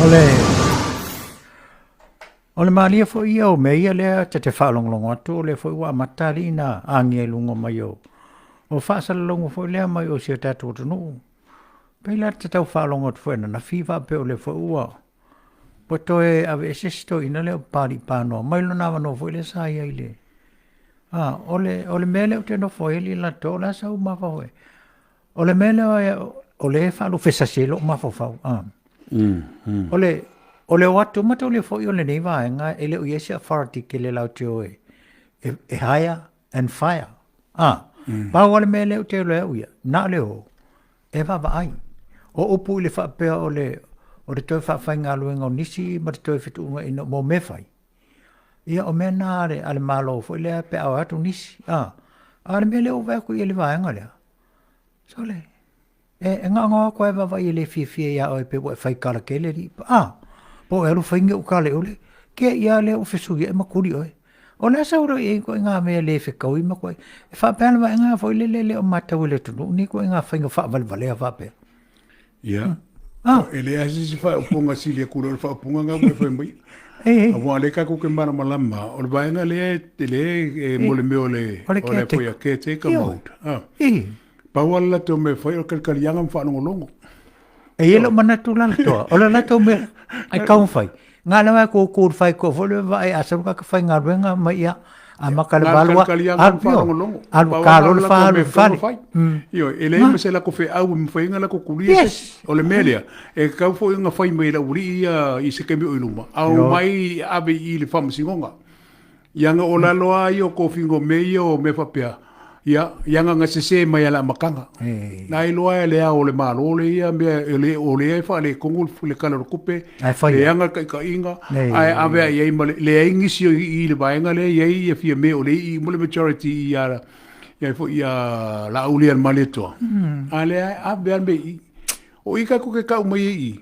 O le O le malie foi ia o mea ia lea ta te faalogologo atu o lea foi ua amata alii na agia i luga mai o o faasalalauga foi lea mai o si o tatou atunuu. Pei la te tau faalogo atu foi ananafi faapea o lea foi ua ua toe aveese si toeaina lea o Papalii Panoa mai lona avanoa foi lea sa i ai i le a o le o le mea lea ou te nofo ai alii Latoa o le a sau mafaufau ai? O le mea lea o lea e faalufesasi ai lou mafaufau a. O le o le o atu mataulia foi o lenei vaega e le o i ai se authority tele latou te o e e hire and fire. A, pau lava le mea lea ou te iloa e au ia, na o le o e vaavaai. O upu i le faapea o le o le toe faafaigaluega o nisi ma le toe fetuunaiga mo mea fai, ia o mea na a le Malo foi lea pe a o atu nisi. A, a o le mea lea ua ou vaai atu i ai i le vaega lea, Sole, e, e gaogaoa atu lava e vaavaai e le fiafia iā oe pe ua e fai tala tele alii, a, po o e alu fai ni ou tala i o le, tea ia lea ua fesuiai ma tuli oe. O le a sau loa i ai ituaiga mea le fetaui ma ituaiga, e faapea lava vaega foi lele e le o matau e le atunuu ni ituaiga faiga faavalevalea faapea. Ia. Ah. E leai se isi faaupuga sili atu i lo le faaupuga na ua e fai mai. Aua o lea tatou te malamalama, o le vaega lea e tele e mo le mea o le O le o le foi a caretaker mode. Ah. Pau lava le latou mea e fai o le kalikaliaga ma faalogologo. E i ai lou manatu la Latoa, o le latou mea ai taumafai, Na le mai ko ko fai ko fo le va e asalu ka fai galuega ma ia a maka le valu a alu ka lo le fa alu fale. Io e le ma se la ko fe au ma fai ngala ko kulia se o le mea e kau fo nga fai mai la uri ia i se kemi o iluma au mai ave i le faamasinoga. Ia nga o lalo a ia o kofiga o mea ia o mea faapea, ia, ia nga nga sese mai ala amataga. Na iloa e le ao o le Malo le ia mea e le o lea e faaletonu le Tala o le Tupe, leaga le taitaiga, ae ave ai i ai ma le leai nisi o i i le vaega lea e i ai ia Fiame o lea e i i uma le majority ia ia foi ia Laaulialemalietoa. A lea e ave lava le mea i i. O i tatou te tau mai ai i i,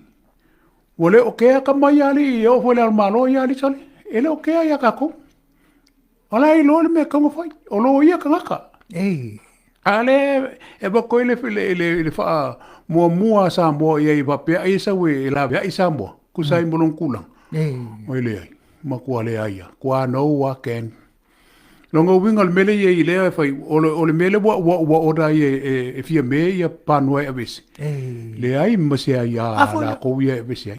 Ua le o kea ka mai alii e oo foi i le ao Malo ia alii sale. E le o kea ia tatou. O la e iloa le mea e tatau ona fai. O loia tagata. Ei. A lea e avatu ai le, le, le, le faamuamua a Samoa i ai faapea ai e sau e laveai Samoa, tusa ai ma lona tulaga. Ei. Oi leai, matua leai lava. Tua no a can. Lona uiga o le mea lea i ai lea e fai, o le, o le mea lea ua, ua, ua order ai e, e, e Fiame ia Panoa e aveese. Leai ma se aia Ah, foi- lakou ia e aveese ai.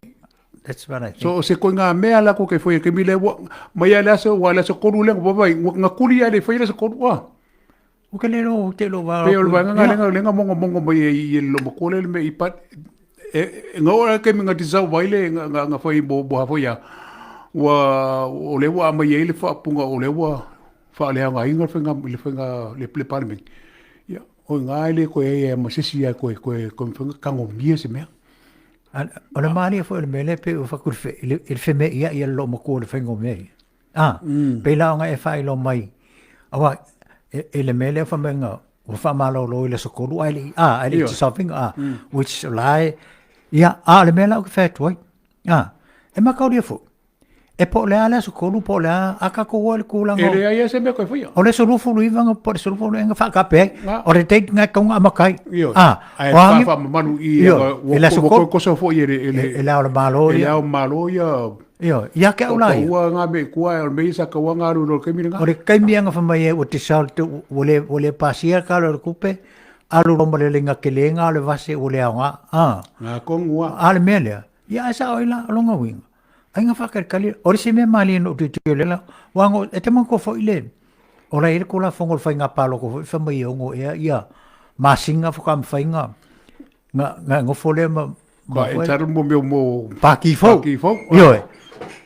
That's what I think. So o se koinga mea lakou ke fai e kemi lea ua, mai a le aso, ua le aso kolu lea, ua vai, ua ngakuli ia le fai le aso kolu, ah. Ua ke le lo, te lo va. Pei o le vaega nga lenga lenga mongo mongo mai e i le matua le me i pat e nga o ke me nga disau vai le nga nga nga fai mo mo ha ia ua o le ua mai ai le faapunga o le ua faaleaogaina le faiga le faiga le le parliament ia o nga e le koe ai ma se si ai koe koe koe faiga tagomia se mea. O le malie foi o le mea lea pei ua fai atu i le femeia ia le loomatua o le faiga o mea ia. A, pei la ona e faailoa mai, aua e le mea lea fai mai ua faamalolo i le aso 3 ae le i, a, ae le i dissolving, a, which o la e, ia, a o le mea la ou te fai atu ai, a, e mataulia foi, e po o le a le aso 3 po o le a, a tatou o i le tulaga E leai lava se mea toe faia. O le aso 29 po o le 19 na faatape ai, o le date na e tatau ona amata ai. A, o a ni faamamalu i i le aso 3. Ua koso foi e le, e le Ao o le Malo ia. E le Ao o le Malo ia. Ioe, ia te au la ia. Ua ngā mea i kua, o le mea ia sa kaua ngā alu i le taimi lenā. O le taimi anga fai mai ai ua dissolved, ua le, ua le pasia le Tala o le Tupe, alu loa ma le laina tele ngā o le vase ua le aoga, a. Ngā tonu a. A le mea lea, ia ae sao ai la, o lona uiga, ai nga faakalikali, o le isi mea malie na ou tilotilo i ai la, aua na, e te manatua foi le, o la e i ai le Tulafono o le Faiga Palota foi fai mai e ono ea ia masina faatoa mafai ona Na, na nofo lea ma... Ka e taro mo mea mo... Pākī fou. Pākī fou. Ioe.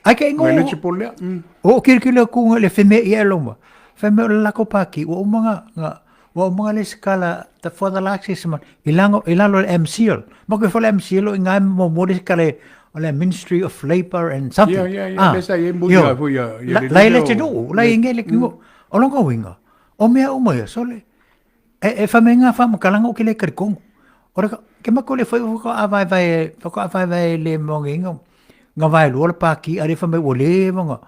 Ai ke ingo... Eligible lea. Mm. O kilikili ku nga le wheme i e loma. Wheme o le lako pākī. Ua uma nga, nga ua uma nga le skala the, for the last 6 months. I, lango, i lalo le MCL. Ma koe fo le MCL o i ngai mo mo le skala o le Ministry of Labour and something. Yeah, yeah, yeah. Ah. Lesa i mo ia fo ia. La i le te nuu, la i nge le kingo. O longa winga. O mea uma ia, sole. E, e wha me ngā whamakalaga o ke le karikongo. Ora ka, ke mako le whai whaka a vai vai, whaka a vai vai le mo nge inga, nga vai lua le pāki, a le wha me ua le wanga,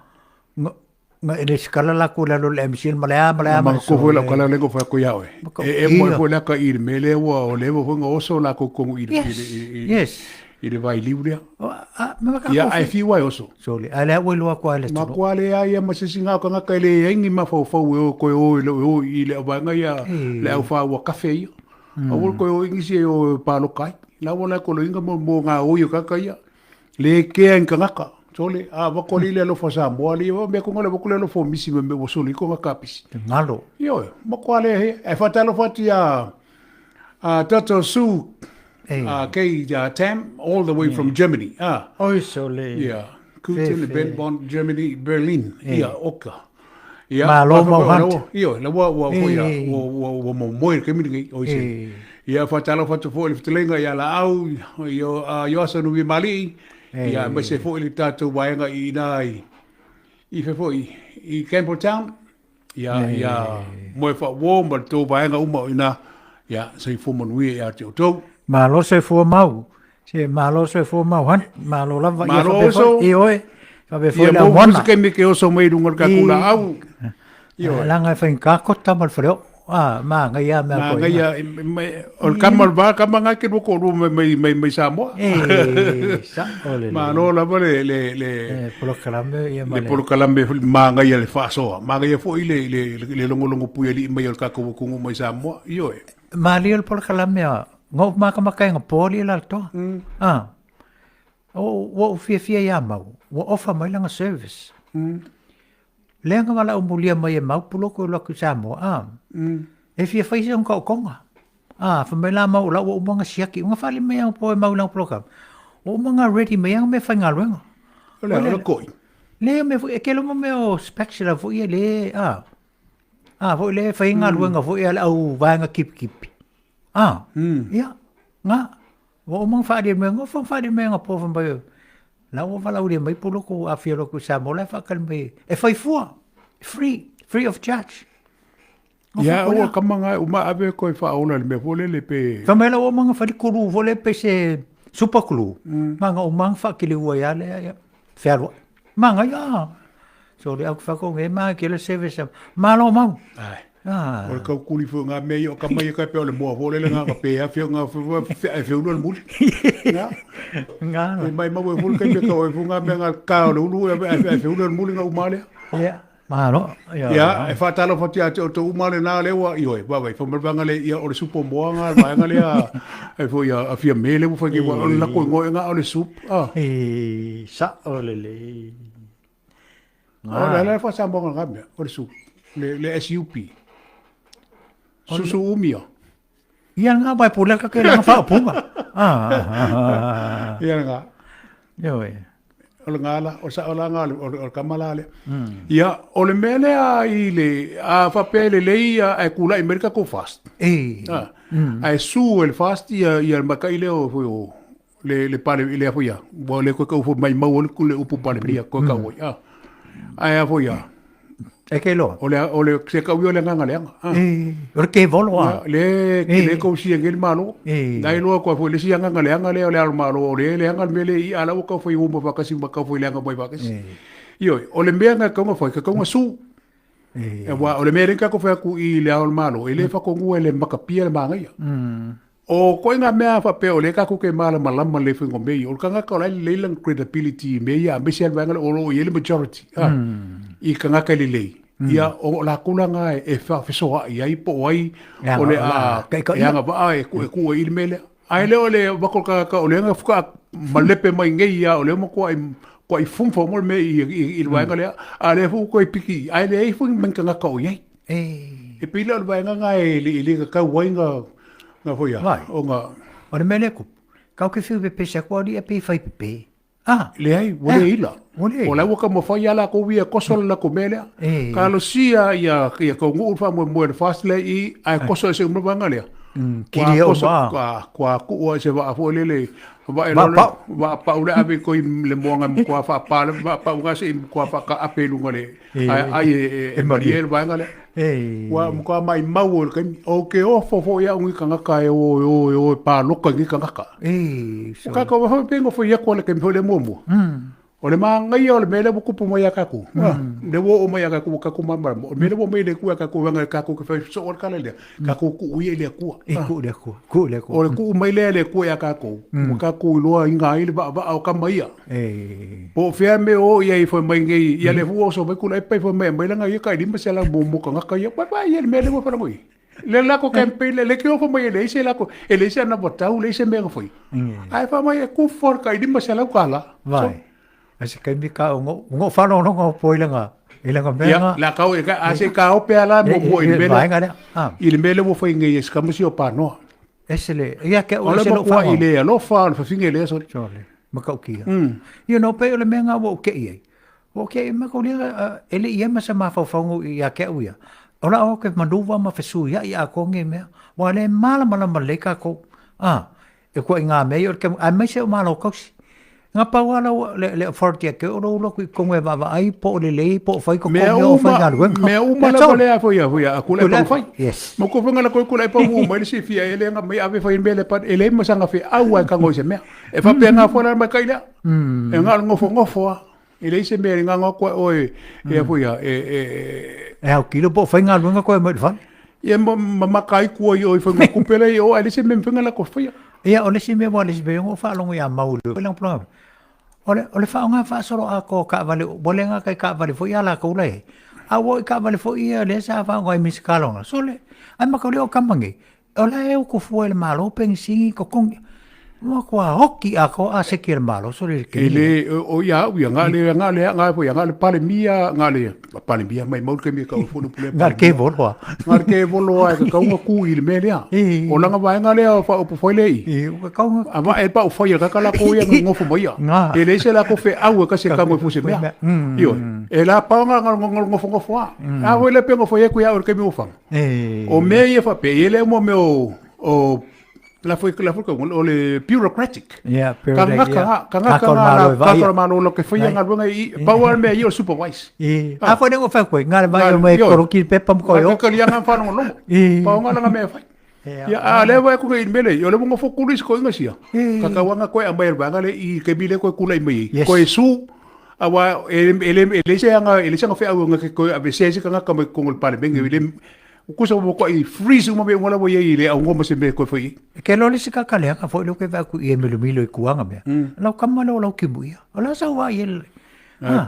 nga, nga e le sikala la ko lalo le MCL ma le a, ma le a, ma le so. Ko la kala le ko fa ko ia oe. E e mo fo la ka i me le ua o le mo nga oso la ko kongu i i yes. i le vailiu lea. A, ma ka Ia, ae fiu ai oso. Sole, a lea ua iloa atu ai le atunuu. Matua leai ia ma se isi gao tagata e leai ni mafaufau e o toe o i le o i le vaega ia le au whaua kafe ia. Aua le toe o i nisi e o e paloka ai. La ua la koloinga mo mo ngā oi o kaka ia. Le kea ni tagata. Sole, a wako le alofa Samoa le o mea konga le wako le alofa o misi me me ua sole ko ngā kapisi. Ngalo. Ioe, makoa le he. E whatalofa atu ia a Toto Sue Kay Tam, all the way from Germany. Ah. Oi sole. Yeah. Kuten, Benbon, Germany, Berlin. Ia, oka. Ia, Malo mau hunt. Ia, la ua ua foi ia, ua ua ua mo moe ke mini ngai oi se. Ia whatalofa atu foi le fetalaiga ia la au, ia Ioasa Nui Mali. Ia mai se foi le tatou vaega i ina i i fe foi i Campbelltown. Ia, ia, moe wha ma le tou vaega uma o ina, ia, soifua manuia ia te outou. Malo soifua mau. Se malo soifua mau han. Malo lava. Ia Malo faapea foi- oso. Ioe. Faapea foi Ia le mau aumoana. se kaimi ke oso mai i lunga o le tatou laau. Ioe. Leaga e faigata kota ma le faleoo. Ah, manaia mea koe. Manaia, o le kama o le va, kama nga ke lua koʻulua mai, mai, mai, mai Samoa. E, sa'o lelei. Malo lava le, le, le, E, polokalame ia ma le le... polokalame manaia le faasoa. Manaia foi le, le, le, le logologo puialii mai o le tatou atunuu mai Samoa. Ioe. Malie o le polokalame a ngou makamaka e ngapoa li la le toa. Ah. O, ua ou fiafia ia mau, ua ofa mai lana service. Lea na valaau mulia mai e mau puloko i lotu i Samoa, a. E fia fai se ona taotoga. A, fai mai la mau o la ua uma ona siaki, una fale mai au po e mau i lana polokalame. Ua uma ona ready mai ana mea faigaluega. O le a, o le koi. Le mea foi, e kele uma mea o spatula foi e le, a. A, foi le fai galuega foi a le au vaega kipikipi. A, ia, nga. Ua uma ona faaalia mai, ua faaalia mai anapo fai mai, la ua valaaulia mai Puloko a fia lotu i Samoa la e faatali mai e fai fua, free, free of charge. Ia, ua kama ngai uma ave koe whaola le mea fole le pe. Fai mai la ua uma ona fai le kulu fole pe se super glue. Ma nga uma ona whaakili ua ia le ia, fealuai. Ma ngai a. So le au whako nge ma ke le service. Malo mau. Ai. Ah. O le kaukuli foi ngā mea i o ka mai e kai pe o le moa fole le ngā ka pe a whio ngā whio e whio le muli. Ngā. Ngā. E mai mau e fulu kai pe ka o e fu ngā mea ngā kā o le ulu e whio le muli ngā umale. Ia. Malo. Ia, ia e whātalo whati a te o tō umale nā le ua, ioi, wawe, whamarwanga le ia o le supo moa ngā, vaenga le a, e fo ia, a whia mele ua whai ki ua, o le lako i ngoe ngā o le sup. Ah. E, sa o le le. O le le fa Samoa ngā mea, o le sup, le, le SUP. Susu umia. Ia ngā bai pule ka ke langa whaopunga. Ah. Ia ngā. Ioe. O le ngā la, o sa o la ngā, o le kamala le. Ia, o le mea lea i le, a whapea le lei a e kula i Amerika ko fast. E. Ah. A e su e le fast ia, ia le makai leo foi o, le le pale le afo ia ua le koe kau fo mai mau le le upu pale pia koe kau ai ah ai afo ia e ke loa o le o le se kau ia le nganga le anga ah e o le ke volo a le ke le kau si ngel malo dai loa ko fo le si nganga le anga le o le alo malo o le le anga mele i ala o kau fo i uma fakasi ma kau fo le anga mai fakasi io o le mea nga kau fo ka kau su e wa o le mea ka ko fo ku i le alo malo e le fa ko ngue le makapia le manga ia O koe ngā mea whapea o le ka kuke malamalama le whengo mei, o le kangaka o lai lei lang credibility i mea ia, a mese al vaenga le o lo i ele majority, ah, i kangaka i le lei. Ia, o la kula ngā e whawhesoa i ai, po o ai, o le a, e anga waa e ku e ku e i le mele. Ai le o le wako kangaka o le anga fuka malepe mai ngei ia, o le uma kua i, kua i fumfa mo le mea i, i, i le vaenga lea, a le fu koe piki, ai le ei fu men kangaka o iai. E pei lea o le vaenga ngā e le, i le kakau ai ngā, Nga foi a, Vai. o nga... O le mea lea kupu, kau ke whiu pepe se kua ria pe whai pepe. Ah. Leai, ua le ila. Ua le O la ua ka mawhai a la ko wia koso la ko mea lea. E. Ka lo sia ia, ia kau nguu wha moe moe le fast le i, ai koso e se umawanga lea. Kiri o ma. Kua, kua kuua se waa fo lele. Wa e Va lole, pau. wa pau le ave koi le moanga mo kua wha pa le, wa pau nga se i kua wha ka ape lunga le. Ai, ai e, e, e marie le vaenga lea. E. Ua matua maimau o le taimi, o ke ofo foi au i kangaka e o e o e o e pāloka i kangaka. E, O kākou waho pe ngofo i aku ale taimi foi le muamua. O le magaia o le mea lea ua tupu mai ia tatou, lea ua oo mai ia tatou ua tatou malamalama, o le mea lea ua aumai e le Atua ia tatou, leaga tatou te fai soo ai le tala lea, tatou tuu ia i le Atua. E tuu i le Atua, tuu i le Atua. O le tuu mai lea e le Atua ia tatou, ua tatou iloaina ai le vaavaa o tama ia. Po o fea mea o oo i ai fai mai nei, ia lea foi ua oso mai Tuilaepa fai mai e aumai lana ia tai 500 mo tagata ia. Vaai i le mea lea ua faalogo i ai. Le latou campaign le ke ofo mai e leai se latou, e leai se anavatau, leai se mea na fai. Ae fai mai e kufa o le tai $500. Vai. Ai se kaimi ka o ngo whalongongo o po i langa i langa mea nga. La kau e ka a se ka o pea la mo mo i le mea lea. I le mea lea ua fai nei e se kamasi o panoa. Ese le ia ke o se lo fa. I le alofa o le fafine le sole. Sole. Makaukia. You know pe o le mea nga ua o ke i ai. Ua ke ma ko lia e le ia ma sa mafaufauga ia ke au ia. O la o ke manuva ma fesuiaʻi atoa nei mea. Ua le malamalama lelei tatou. A, e kua i ngā mea ia o le ke, aemaise o Malo Kausi. Nga pau lava lau, le, le authority a ke o lou lotu i totonu e vaavaai po o lelei po o fai totogi o fai galuega. Mea uma lava lea foi ia foi a kula e fai. Yes. Mo ko fanga la ko kula e pau mai le sifia e le nga mai ave fai mele pa e le masanga fe au ai kango se mea. E fa pe nga fo la mai kai lea. E nga ngofo ngofo a. E leai se mea e nganga atu ai oe, e a foi ia, e, e, e... E au kilo po o faigaluega koe mai le fale. Ia ma, ma maka ai kua i oe whainga kupe lei o, ai le se mea whainga la ko whaia. Ia, o le si mea, o le si mea, o whaalongo ia mau le, o le o le, o le whaonga whaasolo a ko kaavale, ua le ngā kai kaavale foi a lākou la e. A ua i kaavale foi ia le sa whaonga i misi kalonga. So le, ai maka o kama ngi, O la e uku fua e le Malo penisini totogi. Ua kua oki atoa a seki e le Malo so le E le, o ia au ia, nga le, nga le, nga foi, nga le Palemia, nga le, Palemia mai mau le kemi ka o fulu pule. Nga le ke volo a. Nga le ke volo a, ka kaunga ku i le mea lea. O langa vaenga lea o fa upu foi le i. I, ka kaunga. A va e pa u foi ka kala ko ia ngofo mai ia. E le se la ko fe au e ka se kango e fuse mea. Io, e la pa nga nga ngofo ngofo a. A foi le pe ngofo e ku ia o le kemi o fanga. O mea ia faapea, e le mo mea o, o la foi la foi o le bureaucratic. Yeah, bureaucratic. Ka ngaka ka ngaka ka malo lo ke foi nga luenga i pau al mea i o supervise. I a foi ngo fa koe nga vai o me koroki pepa mo koe. Ka lia nga fa no lomo. Pau nga nga mea fai. Ia a le vai ko i mele, o le mo fo kulis ko inga sia. Ka ka wanga koe a mai vanga le i ke bile koe kula i mai. Koe su awa e le e le se anga e le se anga fe au nga ke koe ave se se kanga ka mai kongol pale menge le kusa mo ko i freeze uma me wala wo ye le au ngoma se me koe foi. Ke lo le se ka kale anga foi lo ke va ku i milo milo i kuanga mea. Lau kama lo lau kimu ia. O la sa wa i le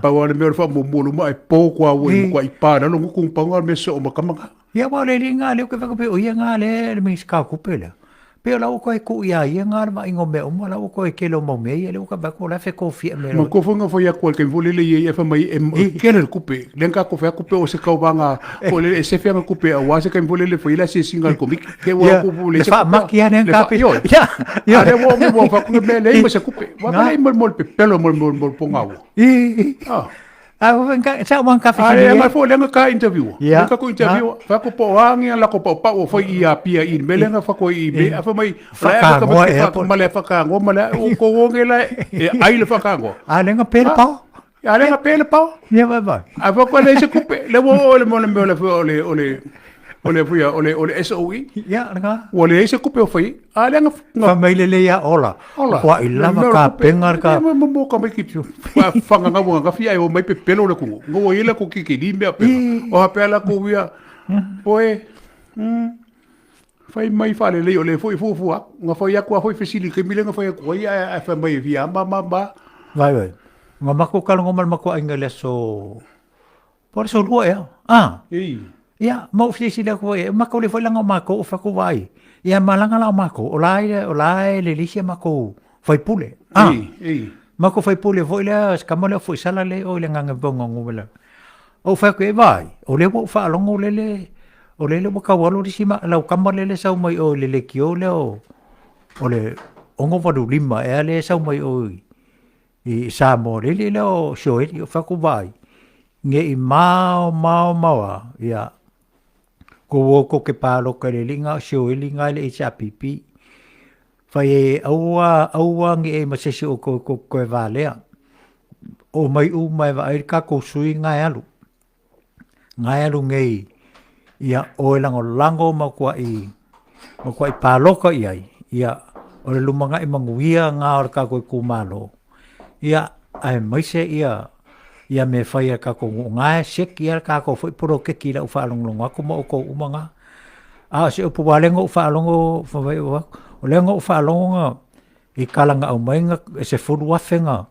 Pau ale me o le fa mo mo ma e po kwa wo i kwa i pa na lo nguku pau me so ma kama. Ia aua o le alii nga lea ou te vaai atu o ia nga lea le Minisita o Tupe lea. Pei o la ua toe tuu ia ia nga le vaaiga o mea uma, la ua toe tele o mau mea ia lea ua ta vaai atu o la e fetofia mea. Ma ko fanga fai atu ai ke fo lele ia fa mai e kele le kupe. Le ka ko fa kupe o se kau vanga ko le e se fanga kupe a wa se ka fo lele fo ila se singa ko miki ke wa ko le se fa maki ane ka pe. Ya. Ya le wo mo fa ku me le mo se kupe. Wa ka le mo mo pe pelo mo mo mo ponga wo. I. Ah. Ah, sa wan ka fi ni. Mai fo lenga ka interview. Yeah. Ka ko interview. Fa ko po angi la ko po pa o foi i a pia i me lenga fa ko i me a fa mai la ka ka ma le fa ka ngo ma le o ko o nge la e ai le fa ka ngo. A lenga pe le pao. A lenga pe le pao. Ia vai vai. A fa ko le se kupe le wo o le mo le mo le o le o le o le fuia o le o le SOE. Ia lenga. Ua le se kupe o foi. A le nga fa mai le le ia ola. Ola. Kua i lava ka penga ka. Ma mo ka mai ki fa fanga nga nga fia o mai pe pelo le ku. Ngo i le ku ki ki ni mea pe. O ha pe la ku ia. Poe. Fai mai fa le le o le foi fu fu a. Nga fai aku a foi fesili ke mile nga fai aku ai a fa mai via ma ma ma. Vai vai. Nga mako kalo ngo mal mako ainga le so. Po le so lua ea. Ah. Ei. Ia, ma ou fesilisili atu ai, e makou le foi langa o makou o faku vaai. Ia ma langa la o makou, o la e, o la e lelisi a makou faipule. Ah. Ei, ei. Makou faipule foi lea, se kama lea o Foisala le o i le agaga mauga ngumela. Ou fai atu, e vaai, o lea ua ou faalogo lele, o lele ua tau alo le isi ma, lau kama lele sau mai o i le lekiō lea o, o le 685 ea lea e sau mai o i, i Samoa le alii lea o Sioeli, o fai atu vaai, nge i mao mao mao a, ia, ko ua ko ke pāloka i le alii nga o Sioeli nga i le HRPP. Fai e aua, aua nge e ma sesi o ko ko koe valea. O mai u mai vaai ka kou sui nga e alu. Nga e alu ngei, ia, o e langolango ma kua i, ma kua i pāloka i ai, ia, o le lumangai manuia nga o le kākou itumalo. Ia, Aemaise ia ia mea e fai a le tatou nuu na e siaki lava le tatou foi poloketi i lau faalogologo atu ma outou uma na. A o si upu aua o lea na ou faalogo fai mai o lea na ou faalogo na i tala na aumai na e 10,000 na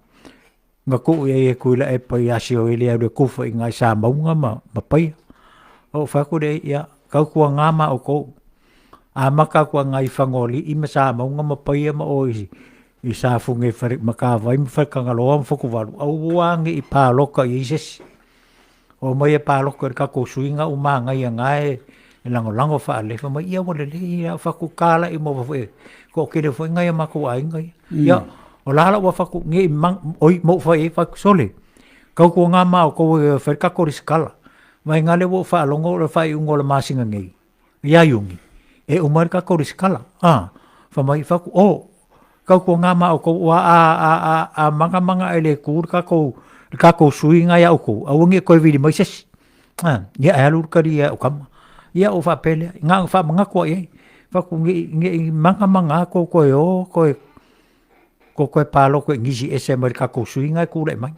na tuu i ai e Tuilaepa ia Sioeli e alu e tufa i ina i Samauga ma Paia. Ou fai atu lea, ia tautuana ma outou, amata atu agai i Lefagaoalii ma Samauga ma Paia ma o i i Safune i fale Matavai ma Faletagaloa ma Fotuvalu, aua ne i palota i ai se isi. Omai e palota i le tatou sui usufono ua manaia na e lagolago faalelei. Fai mai, ia ua lelei lava, ou fai atu, talai uma foi, e toatele foi nai o matou aiga ia. Ia, o la la ua fai atu, ne i oi ma ou fai i ai, fai atu, sole, tautuana ma outou e fai le tatou resitala. Vaega lea ua ou faalogo o le faaiuga o le masina nei, ia Iuni, e uma ai le tatou resitala. A, fai mai, fai atu, o, tautuana ma outou, aua a, a, a, a maga maga e le tu le tatou, le tatou sui lena ia outou, aua ne i toe vili mai se isi. A, ia ae alu le tali ia au tama. Ia ou faapea lea, na ona faamanatu lava i ai. Fai atu, ne i, ne i maga maga tou toe o toe, tou toe palota i nisi ese mai le tatou sui lena e tulai mai.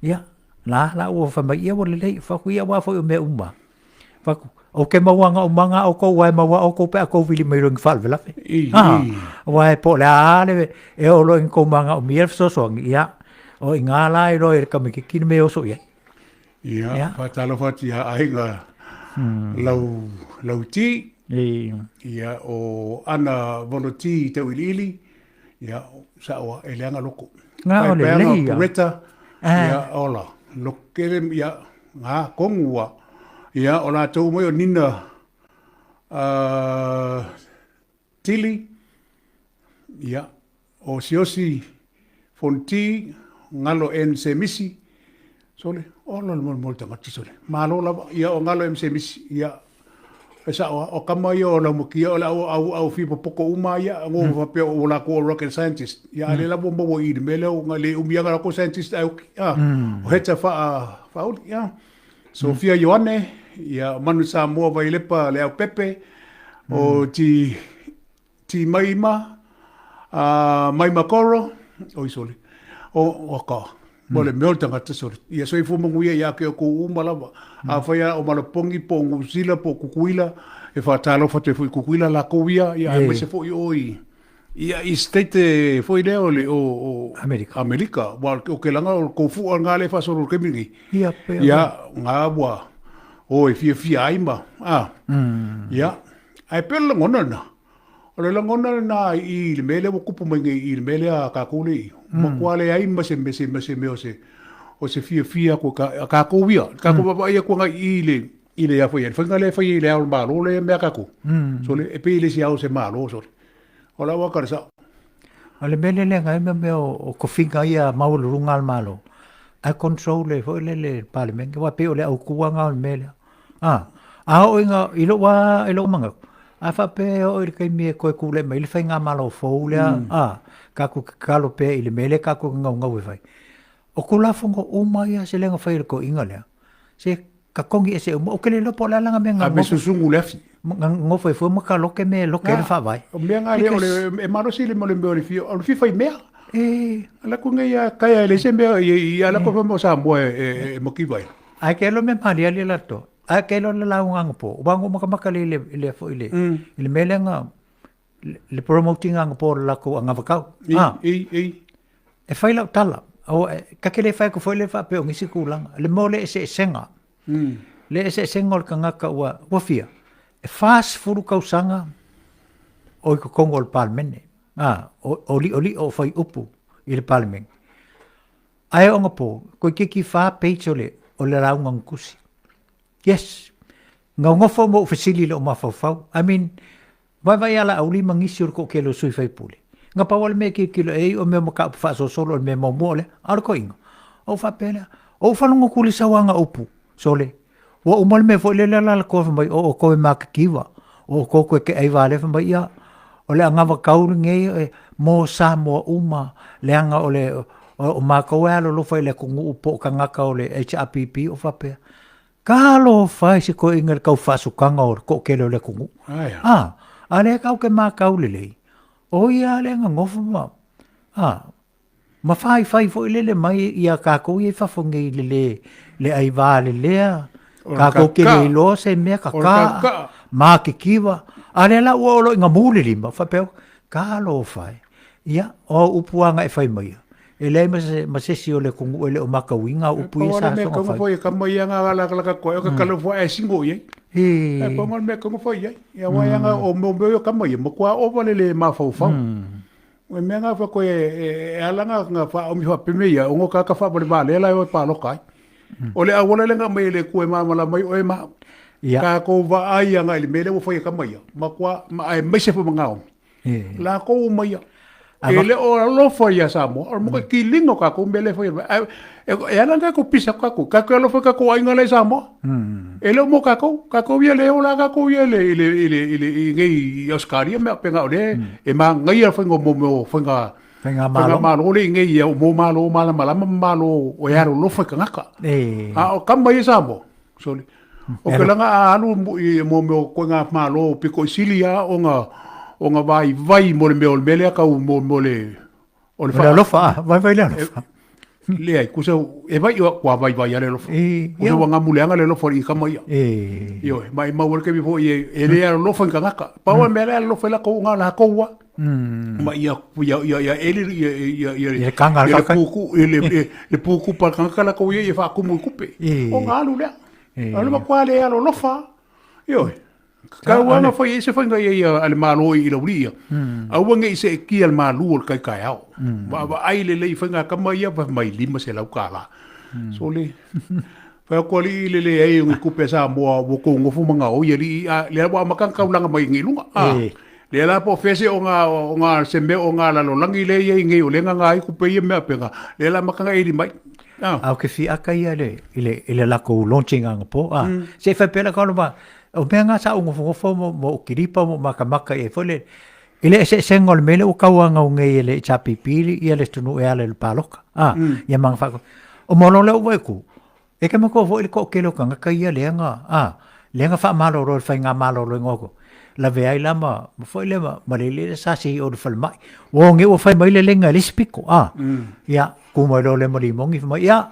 Ia, la la ua fai mai, ia ua lelei, fai atu, ia aua foi o mea uma, fai atu, ou te maua na uma na outou aua e maua outou pe a outou vili mai loa i ni faalavelave. Aua e po o le a lava le, e oo loa ina outou manaomia le fesoasoani, ia, o i ina la e iloa ai e le tamaitiiti le mea e oso i ai. Ia, faatalofa atu ia aiga lau, Lauti, ia, o Ana Voloti Tauiliili, ia, sao e leaga loko. Nga o le lei ia. Pureta, ia, ola, lokele, ia, nga, kongu ua. Ia, o latou mai o Nina, Tili, ia, o Siaosi Fonti, Galo N. Semisi, sole, ola le molemole tagata sole. Malo lava, ia o Galo M. Semisi, ia, e sao lava, o tama ia o Laumatia, o le au, au, au fia popoto uma ia, ngo mm. faapea o latou o rocket scientist. Ia, mm. ale lava ua maua i le mea lea, o le umi aga latou scientist ai oki, ah, mm. o heta wha, whauli, ia. Sofia Ioane, ia, Manu Samoa Vailepa Leaupepe, o Ti, Ti Maima, a Maima Koro, oi sole, o, o ka, mo le mea o le tagata sole. Ia soifua manuia ia te outou uma lava. Afai lava o Malapongi po o Niu Sila po o Tutuila, e faatalofa atu ai foi i Tutuila latou ia, ia aemaise foi o i, ia i state foi lea o le o, o Amerika. Amerika. Aua o ke laga o le kou fua nga le faasolo i le taimi lenei. Ia, pea. Ia, nga ua o e fiafia ai ma, a. Ia, ae pei o le lagona lena. O le lagona lena i le mea lea ua tupu mai nei i le mea lea a tatou lea i, matua leai ma se ma se ma se mea o se o se fiafia atu a tatou ia, le tatou vaavaai atu agai i le i le a foi le faiga lea e fai ai i le ao o le Malo lea e mea a tatou. Sole, e pei e le se ao o se Malo sole. O lau aka le sao. O le mea lea leaga ai mea o tofiga ia maualuluga a le Malo, ae control e foi lele le Palemene, aua e pei o le autu lava lena o le mea lea. A, a oo ina, i lou lava, i lou manatu, a faapea e oo i le taimi e toe tulai mai ai le faigamalo fou lea, a, tatou tatalo pea i le mea lea tatou te naunau e fai. O Tulafono uma ia se le na fai e le toeaina lea, se tatogi ese uma. Ou te le iloa po o le a lana mea na Ave susugu le afi. Na nofo ai fua ma kaloke me loke ai le faavae. O mea nga lea o le e malosi le mo le mea o le fia o le fia fai mea. E Ala ku nei a kai a le se mea i ala ko mo Samoa e e makiva ai. Ai ke lo me mali ali la to. Ai ke lo le lauga ngapo. Wa ngo makamaka le le le fo i le i le mea lea nga le promoting anga po le lakou agavakau. Ei, Ah. ei, ei. E fai lau tala, o, e, ka ke le fai atu foi le faapea o nisi tulaga, le mea o le eseesega. Le eseesega o le tagata ua, ua fia, e 40 tausaga o i totonu o le Palemene, a, o, o li'oli'o o fai upu i le Palemene. Ae o anapo, toeitiiti fa page o le, o le lauga na tusi. Yes. Gaugofo ma ou fesili i lou mafaufau. I mean, vaivai a Laauli ma nisi o le toatele o sui faipule. Na pau lava le mea e tilotilo i ai o mea o mataupu faasolosolo o le mea muamua o lea, a o le toeaina. Ou faapea lea, ou faalogo atu i le sauaga upu, sole, ua uma le mea foi lele a lalakoa fai mai o outou e matitiva, o outou toe te ai vale fai mai ia, o le anavatau lenei mo Samoa uma, leaga o le o matou e alolofa i le atunuu po o tagata o le HRPP o faapea. Talofa e se toeaina i le tau faasukaga o le toatele o le atunuu. A, a lea tatou te matau lelei, o ia lea na nofo ma, a, Ma faifai foi lele mai ia kākou ia i fafo nei i le lē le aivā lelea, kākou ke le iloa se mea kakā, mākikiwa, a lea la ua oo loa ina mū le lima, faapea, talofa e, ia, o au upu lava na e fai maia, e leai ma se, ma se isi o le atunuu e le o matauina au upu ia sa soona fai. Foi e kama ia nga la la ka koe ka kala fo e singo i ai. E pau le mea kaga fai ai. Ia wa ia nga o meo meo ia kama ia ma kua ova le le mafaufau. O mea nga fa koe e ala nga nga fa o mi fa peme ia o ngo ka ka fa vale vale la e paloka ai. O le auala le nga mai le kue ma mala mai o e ma. Ka ko va ai nga i le mele ua fai e kama ia. Ma kua ma ai mai se fo mangao. Lakou uma ia. E le o alofa ia Samoa, o mo kilinga o kakou mea le fai. E ala ka ko pisa kakou, kakou alofa kakou aiga le Samoa. E le o mo kakou, kakou ia le ola kakou ia le le le le i nei i Australia mea penga o le e mangaia fainga mo mo fainga fainga malo malo le nei ia mo malo malamalama malo o e alolofa i kangaka. A o kama ia Samoa. Sorry. O ke langa a alu i mo meo koe ngā malo piko i sili a o ngā o ngā vai vai mo le meo le mele kau mo mo le o le fa alofa vai vai le alofa. Le ai kusa e vai o kua vai vai ale alofa. Kusa wa ngā muleanga le alofa i kama ia. Io mai mau le kemi fo i e le alofa i kangaka. Pau me le alofa la ko ngā la ko wa. Ma ia ia ia ia ele ia ia ia le kanga le puku le le puku pa kanga la ko ia ia fa kumu kupe. O ngā alu lea. Alu ma kua le alo lofa. Io. Ka ua na fai se fai ia ia ale malo i lauli ia. Aua nge se ki al malu o kai kai ao. Va va ai le le fai ngā kama ia va mai lima se lau kala. So le Fai ko ali le le ai ngi kupe sa moa wo ko ngofu manga o ia li a le wa makang kaulanga mai ngi lunga. A le la po fese o nga o nga se me o nga la lo langi le ia ngi o le nga nga i kupe ia mea penga. Le la makanga e li mai. A o ke fiaka ia le i le i le lakou launching anga po a se fai pela ka ma o mea nga sa ngofo mo mo kiripa mo makamaka e foi le i le eseesega o le mea lea ua tauagau nei e le HRPP ia le atunuu e ala i le paloka a ia ma fa o mo lo le ua ku e ke mako foi le toatele o tagata ia lea na a lea na faamalolo e le faigamalo i gogo lave ai la ma ma foi le ma ma le le sa si o le falemai ua oge ua fai mai le lega i le isi pito a ia ku mai loa le ma limogi fai mai ia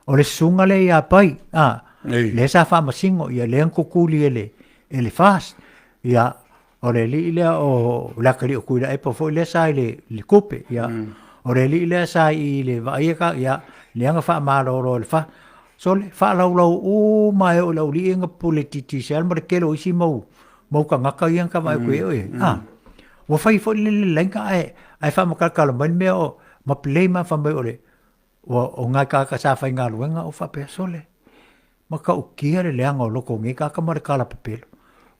o le susuga lea ia Pai a lea sa faamasino ia lea na kukuli e le e le FAST ia O le alii lea o le atalii o Tuilaepa foi lea sa i le, le tupe, ia. O le alii lea sa i le vaaia ka, ia, lea na faamalolo e le fa. Sole, faalaulau uma e oo i le aualii na pule titisea ma le tele o isi mau, mau tagata ia na kava atu ai oe. A, ua fai foi le lelaina ae, ae faamakalatala mai le mea o, ma play ma fai mai o le, ua, o nai tagata sa faigaluega o faapea, sole, Matautia le leaga o loko o nei tagata ma le kalapepelo.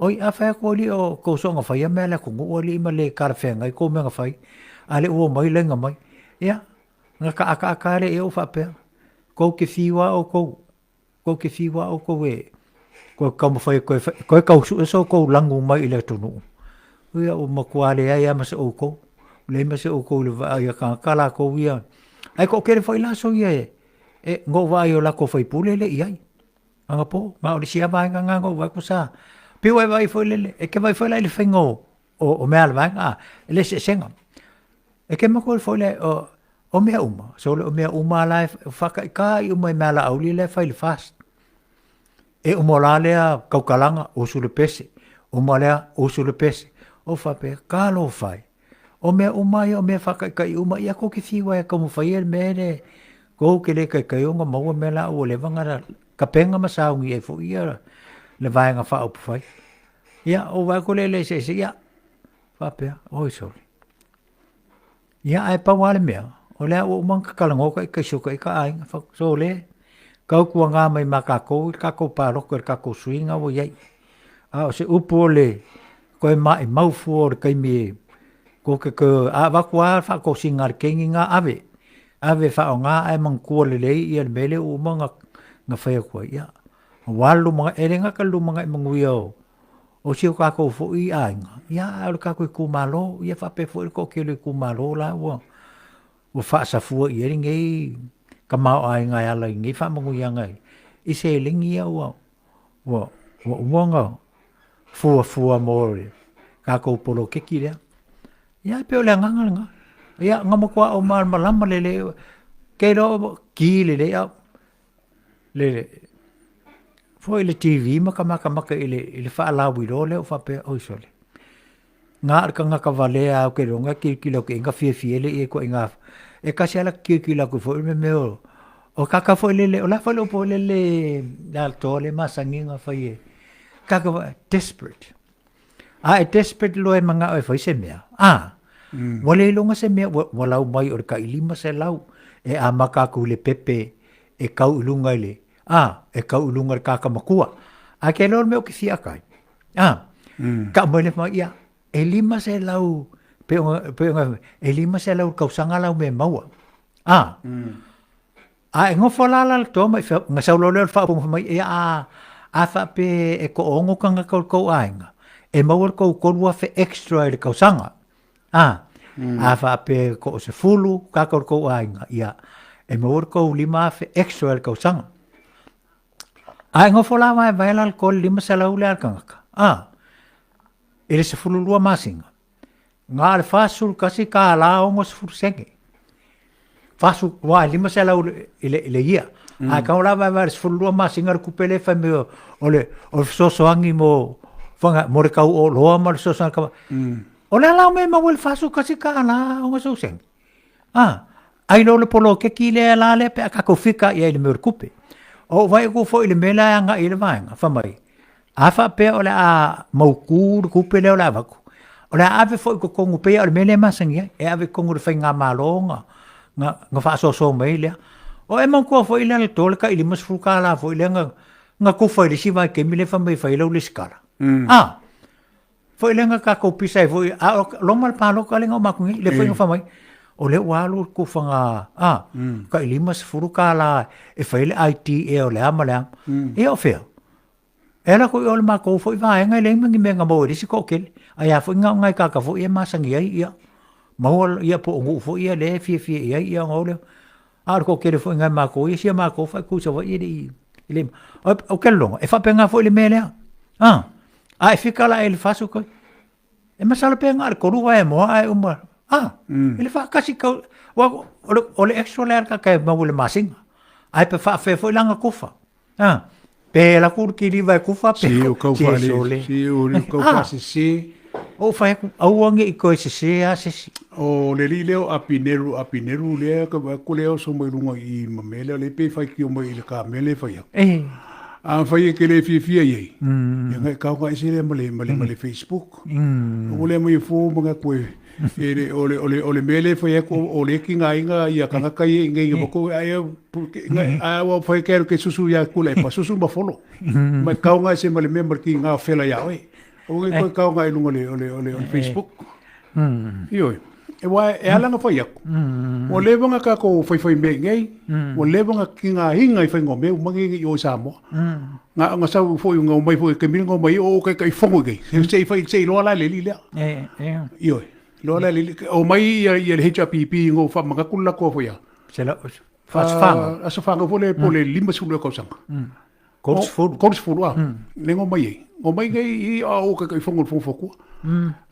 Oi, a fai atu alii o tou soona faia mea a le atunuu alii ma le talafeagai tou mea na fai, a le ua omai laina mai. Ia, na ta ataata lava lea i ai ou faapea, tou te fiu lava outou, tou te fiu lava outou e toe taumafai e toe, toe tau sue so outou lanu mai i le atunuu. Ia ua matua leai lava ma se outou, leai ma se outou i le vaai a tagata latou ia. Ae toatele foi la aso ia e, E, na ou vaai o latou faipule le i ai. Anapo, ma o le isi lava vaega lena na ou vaai atu sa, pei ua e vaai foi lele, e te vaai foi la i le faiga o, o, o mea a le vaega, a, e le eseesega. E te matua foi le, o, o mea uma, sole o mea uma la e faataitai uma i mea laauli la e fai i le FAST. E uma la lea tautalaga, usu le pese, uma lea, usu le pese. O faapea, talofa e. O mea uma ia o mea faataitai uma, ia kou te fiu ai e taumafai ia le mea le kou te le taitai ona maua mea la ua leva ona tapena ma sauni ai foi ia le Vaega Faaupufai. Ia, ou vaai atu lea i le eseese, ia, faapea, oi sole. Ia, ae pau lava le mea, o lea ua uma ona tatalanoa ta ita i si o ta ita aiga, sole, tautuana mai ma tatou i le tatou palota i le tatou suiga ua i ai. A o se upu o le toe maimau fua o le taimi e tou te toe, a avatu lava le faatosina a le teine lena, ave, ave e faaaoga ae manatua lelei ia le mea lea ua uma ona fai atu ai. Ia, aua le lumanai, e le gata i le lumanai manuia o si o tatou foi aiga, ia a o le tatou itumalo, ia faapea foi le toatele o itumalo la ua ua faasafua i ai lenei tamaoaiga e ala i nei faamanuiaga i seleni ia ua ua ua uma ona fuafua mo le tatou poloketi lea. Ia e pei o le agaga lena. Ia, nga matua o malamalama le le, ke iloa ki lelei a le foi le TV ma ka makamaka i le i le faalauiloa lea ua faapea, oi sole, na o le tagata valea lava ou te iloa e tilotilo atu i ai na fiafia ai lea i ai ituaiga, e tasi lava lata tilotilo atu foi le mea o, o tagata foi lele, o le a foi le upu foi lele le atoa lea e masani ona fai e tagata desperate. A e desperate loa e manao e fai se mea, a, ua le iloga se mea ua lau mai o le tai 500 e amata atu i le pepe e tau i luga i le, a, e tau i luga i le tagata matua. Ae e te iloa le mea ou te fia ata ai, a, tau mai lea fai mai, ia, e 500, pei ona, pei ona, e 500 i le tausaga lau mea e maua, a, A e nofo la la le toa ma i fea, na sau loa lea o le faaupuga fai mai, ia a, a faapea e toaono tagata o le tou aiga, e maua le tou 3,000 extra i le tausaga. A, a faapea e toasefulu tagata o le tou aiga, ia, e maua le tou 5,000 extra i le tausaga. A e nofo la vaevae la le toa i le 500 lea a le tagata, a, i le 12 masina, Na o le $41 60 sene. 40, aua e 500 i le, i le ia. Ae kau la vaevae le 12 masina le tupe lea e fai mai o, o le, o le fesoasoani mo, fanga, mo le tau o oloa ma le fesoasoani kava. O le a la o mea e maua i le $41 60 sene? A, ai loa le poloketi lea la lea pe a tatou fika i ai i le mea o le tupe. O ou vaai atu foi i le mea lea e agai i ai le vaega, fai mai, a faapea o le a mautu le tupe lea o le a avatu, o le a ave foi i totonu pei lava o le mea lea e masani ai, e ave i totonu o le faigamalo na, na, na faasoasoa mai ai lea. O e manatua foi lea le to le tai $50 foi lea na, na tufa i le isi vaitaimi lea fai mai e fai ai lau resitala. A, Foi lea na tatou pisa ai foi, a o loma le palota lea na uma atu nei, lea foi na fai mai, o lea ua alu le tufaga, a, tai $50 e fai ai le ID ea o le a ma le a. Ia o fea? E ala atu i o le matou foi vaega e leai ma ni mea na maua i le isi toatele. Ae a foi na o nai tagata foi ia e masani ai, ia, maua ia po o nuu foi ia lea e fiafia i ai ia ona o lea. A o le toatele foi o nai matou ia, si a matou faaitu i Savaii e le i, e le i, ou te lagona, e faapena foi le mea lea. A, a e fika la i le 40 kai, e masalo pe na o le 3 vaemoa ae uma, a, i le faatasi kau, aua o le, o le extra lea a le tagata e maua i le masina. Ae pe faafefea foi la ona tufa. A, pe alu atu le kiliva e tufa pe, Si o kau si e whaale, sole. si o le kau Ah. whaasese. Ou fai atu, aua ne i toe sese lava se isi. O le alii lea o Apineru, Apineru lea ka vaai atu lea oso mai luga i i ma mea lea, o lea pei e faitio mai i le kamea lea e fai atu. E. A fai e ke le fiafia i ai, ia ngai kau ngai ese lea ma le, ma le, ma le Facebook. Ua lea mai e fō ma ngai koe, e le, o le, o le, o le mea lea e fai atu, o le ki ngā inga ia kangaka ia i ngai nga mako, ai e, ngai, a ua fai ke ke susu ia kula e pa susu ma folo. Mai kau ngai ese ma le mea ma le ki ngā whela ia oe. O ngai koe kau ngai lunga le, o le, o le, o le Facebook. Ioe. E wā, e ala nga whai aku. Ua leva nga kākou whaiwhai mea i nei, ua leva nga ki ngā hinga i whai ngā mea, umangi i o i Samoa. Ngā, ngā sau foi, ngā umai foi, ke mira ngā umai, o kai kai whango i kei. Se, se i whai, se i loa la le li lea. E, e. Ioe. Loa la le li, o mai ia, ia le HRPP ngō whamanga kula koa foi a. Se la, whaaswhanga. Aso whanga fo le, po le lima sulu e kausanga. 30. 30, a. Le ngō mai ei. Ngō mai nei i a o kai kai whango le whango kua.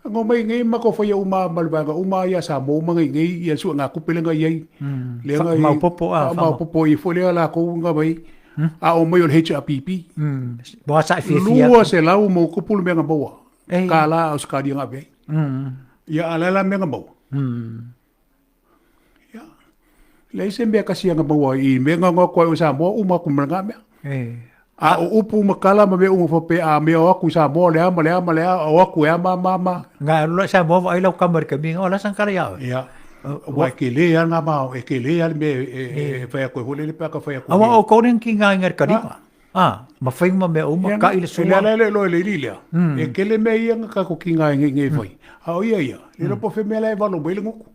Ngō mai nei ma ko whai uma ma le vaega uma ia sa mō manga i nei ia sua ngā kupelenga i ai. Le nga i Maopopo a. Maopopo i fo lea la ko nga mai. A o mai o le HRPP. Moa sa i fiafia. Lua se lau mo kupulu mea nga maua. Ka la o skari nga vei. Ia a la mea nga maua. Ia. Leai se mea kasi anga maua i mea nga ngoa koe o Samoa uma aku ma nga mea. E. A o upu ma kala ma mea uma faapea a mea o aku i Samoa le a ma le a ma le a o aku e a ma ma ma. Nga alu loa i Samoa vaai lau kama i le taimi o la san kala ia oe. Ia. Ua e kele a nga ma e kele a le mea e e fai aku e hole le pe ka fai aku. Aua o kou nei ki nga inga i le kalima. A, ma whai ma mea uma, ka i le sua. E lea lea loe le lea. E kele mea ia nga kako ki ngā ngai ngai whai. A o ia ia, le ropo whe mea lae valo mai le nguku.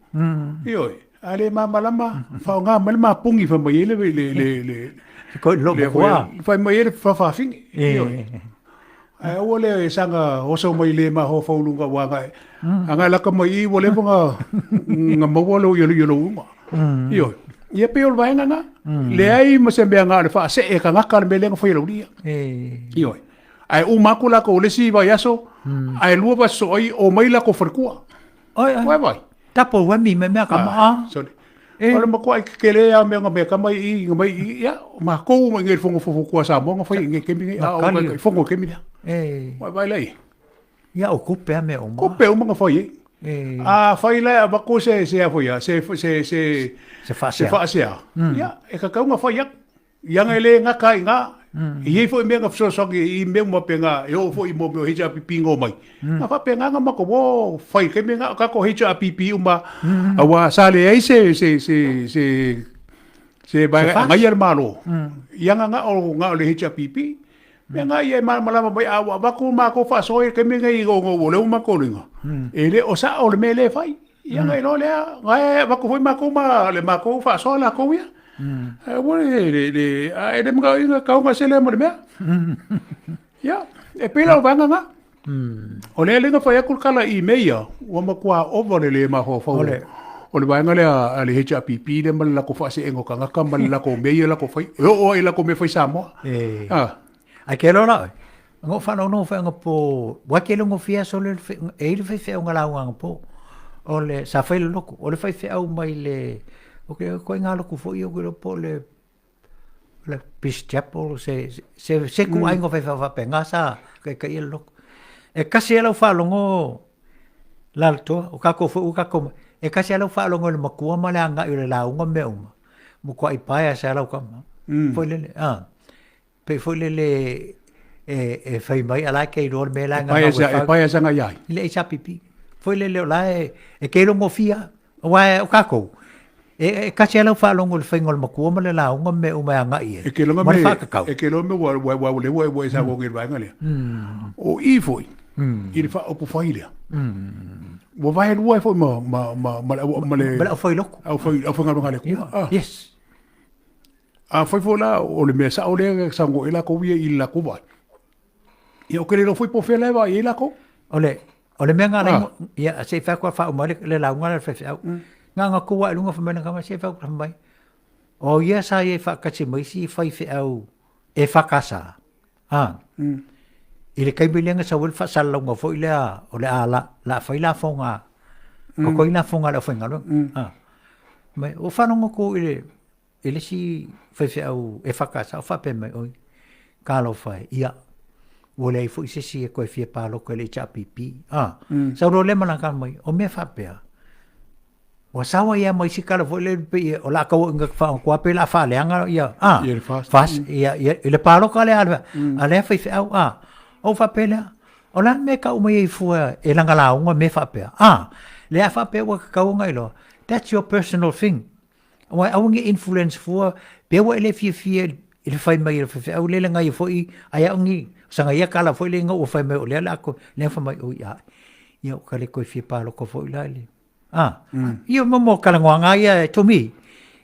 Ioi, a le māmalama, whao ngā mai le māpungi whai mai ele le, le, le, le, Ko lo le kua. Whai mai ele whawhawhingi. Ioi. Ai aua lea e sanga oso mai le ma ho faulunga wa ngai. Anga laka mai i wa le nga nga maua lo i lo unga. Ioe. Ia pei o le vaega na. Leai ma se mea nga le faasee kangaka le mea lea na fai e laulia. Ioe. Ae uma atu lakou i le isi vaiaso, ae lua vaiaso ai, omai lakou falekua. Oi, oi. Ua vai. Double whammy me mea ka maa. Sorry. O le matua i kele a mea nga mea kama i nga mai i ia ma kou mai ngai fongo fofo kua Samoa nga fai ngai kemi ngai a o ngai fongo kemi lea. Mai vai lai. Ia o kupe a mea uma. Kupe uma nga fai e. A fai lai a vako se se a foi a se se se se faasea. Se faasea. Ia e ka kau nga fai aku. Ia ngai le ngaka i ngā, i iai foi mea nga fesoasoani i mea uma pe ngā, e oo foi i mō mea o HRPP ngō mai. Nga whapea ngā mako wō whai kei me ngā o kako HRPP uma, aua sa le ai se, se, se, se, se vaega e ngai le Malo. Ia nga nga o nga o le HRPP, mea nga ia e malamalama mai a ua avatu mākou faasoa i le taimi lenei i o ngō leo ma kolinga. E le o sao le mea lea e fai. Ia ngai loa lea, ngai avatu foi matou ma le matou faasoa latou ia. Ae ua le, le, le, a e le manao ina kauga se lea ma le mea. Ia, e pei la o vaega na. O lea le na fai atu le tala i mea ia, ua matua ova le le mafaufau o le vaega lea a le HRPP lea ma le latou faaseega o tagata ma le latou mea ia latou fai, e oo lava i latou mea fai Samoa. Ah. Ai ke lola oe. Ngo whanono whai nga po, wa ke longo fia so le e i le whai whai nga lauga nga po. O le sa whai le loko, o le whai whai au mai le o ke ko nga loko fo i o ke po le le Peace Chapel se se se ku ai ngo whai whai whai nga sa ke ke i le loko. E kasi e lau whalongo la le toa, o kako fo u kako e kasi e lau whalongo le makua ma le anga i le launga me uma. Mo kua i paea se lau kama. Foi lele, ah. Pei foi lele e, e fai mai ala ke iloa le mea la nga e paia sanga iai. I le HRPP. Foi lele o la e, e ke longo fia, wa o kākou. E, e kasi ala whaalongo le whainga o le makua ma le lauga me uma e anga i e. E ke longa me, e ke longa me wa, wa, wa, le wa, wa, sa mm. vaenga lea. O i foi, i le whaopo whai lea. Ua vae lua e foi ma, ma, ma, ma, ma, ma le... Ma le au whai loko. Au whai, au whai ngā le kua. Ah. Yes. Afai foi la o le mea sao lea e saunoa ai lakou ia i le lakou vaai, ia o ke le iloa foi po o fea la e vaai ai lakou. O le, o le mea nga ah. ia, se i whai kua whauma le, le launga le whewheau. Nga nga kua i lunga whamai nga se i whai kua mai. O ia sa ia i whakati mai si whai wheau e whakasa. Ah. I le kaimi lea sa wel whasalauga foi lea o le a la, la whai la whonga. Ko koi la whonga le whainga Ah. Mai, o whanonga ko i le, E le isi faifeau e whakasa, o whapea mai oi, talofa e, ia, ua leai foi se isi e koe fia pāloko e le HRPP. Ah, mm. sau loa le malanga mai, o mea whapea, ua sawa ia mai si kala foi le pe ia, o la kau inga wha kua pe la whaleanga ia, ah, ia le fast, fast mm. ia, ia, i le pāloka le a, mm. a lea faifeau, ah, o whapea lea, o la me ka uma i fua e langa launga me whapea, ah, le a whapea ua kakau ngai loa, that's your personal thing. Aua aua ne i influence fua, pe ua e le fiafia i le fai mai e le faifeau lele ngai foi, ai au ni, sanga ia kala foi le ua fai mai o lea le ako, lea fai mai oi a. Ia o ka le koe fia pāloka foi la le. Ah, ia mo mo kala ngoanga ia to me.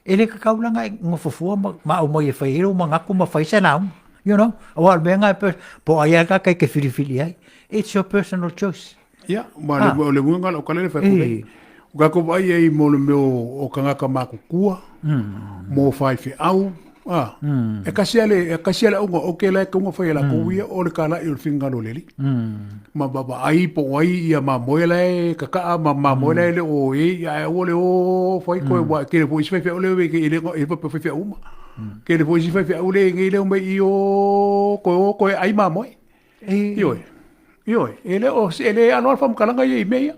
E le ka kaulanga e ngofofua ma, ma au mai e fai e ma ngaku ma fai se nau. You know, aua le mea ngai po ai ka kai ke whiriwhiri ai. It's your personal choice. Ia, ma le, o le uiga o kala le whai kore. O ka ko vai ei mo le mea o kangaka makukua, mo whai wheau, ah, e kasi ale, e kasi ale unga o ke lai kaunga whai la ko ia o le kala i o le whingalo leli. Ma baba ai po ai ia ma moe lai kaka ma ma moe lai le o e ia e o le o whai koe wa ke le fo isi whai whai o le ke le e pa whai whai uma. Ke le fo isi whai whai o le ngi le o mai i o koe o koe ai ma moe. Ioe. Ioe. E le o e le alo alfa makalanga ia i mea ia.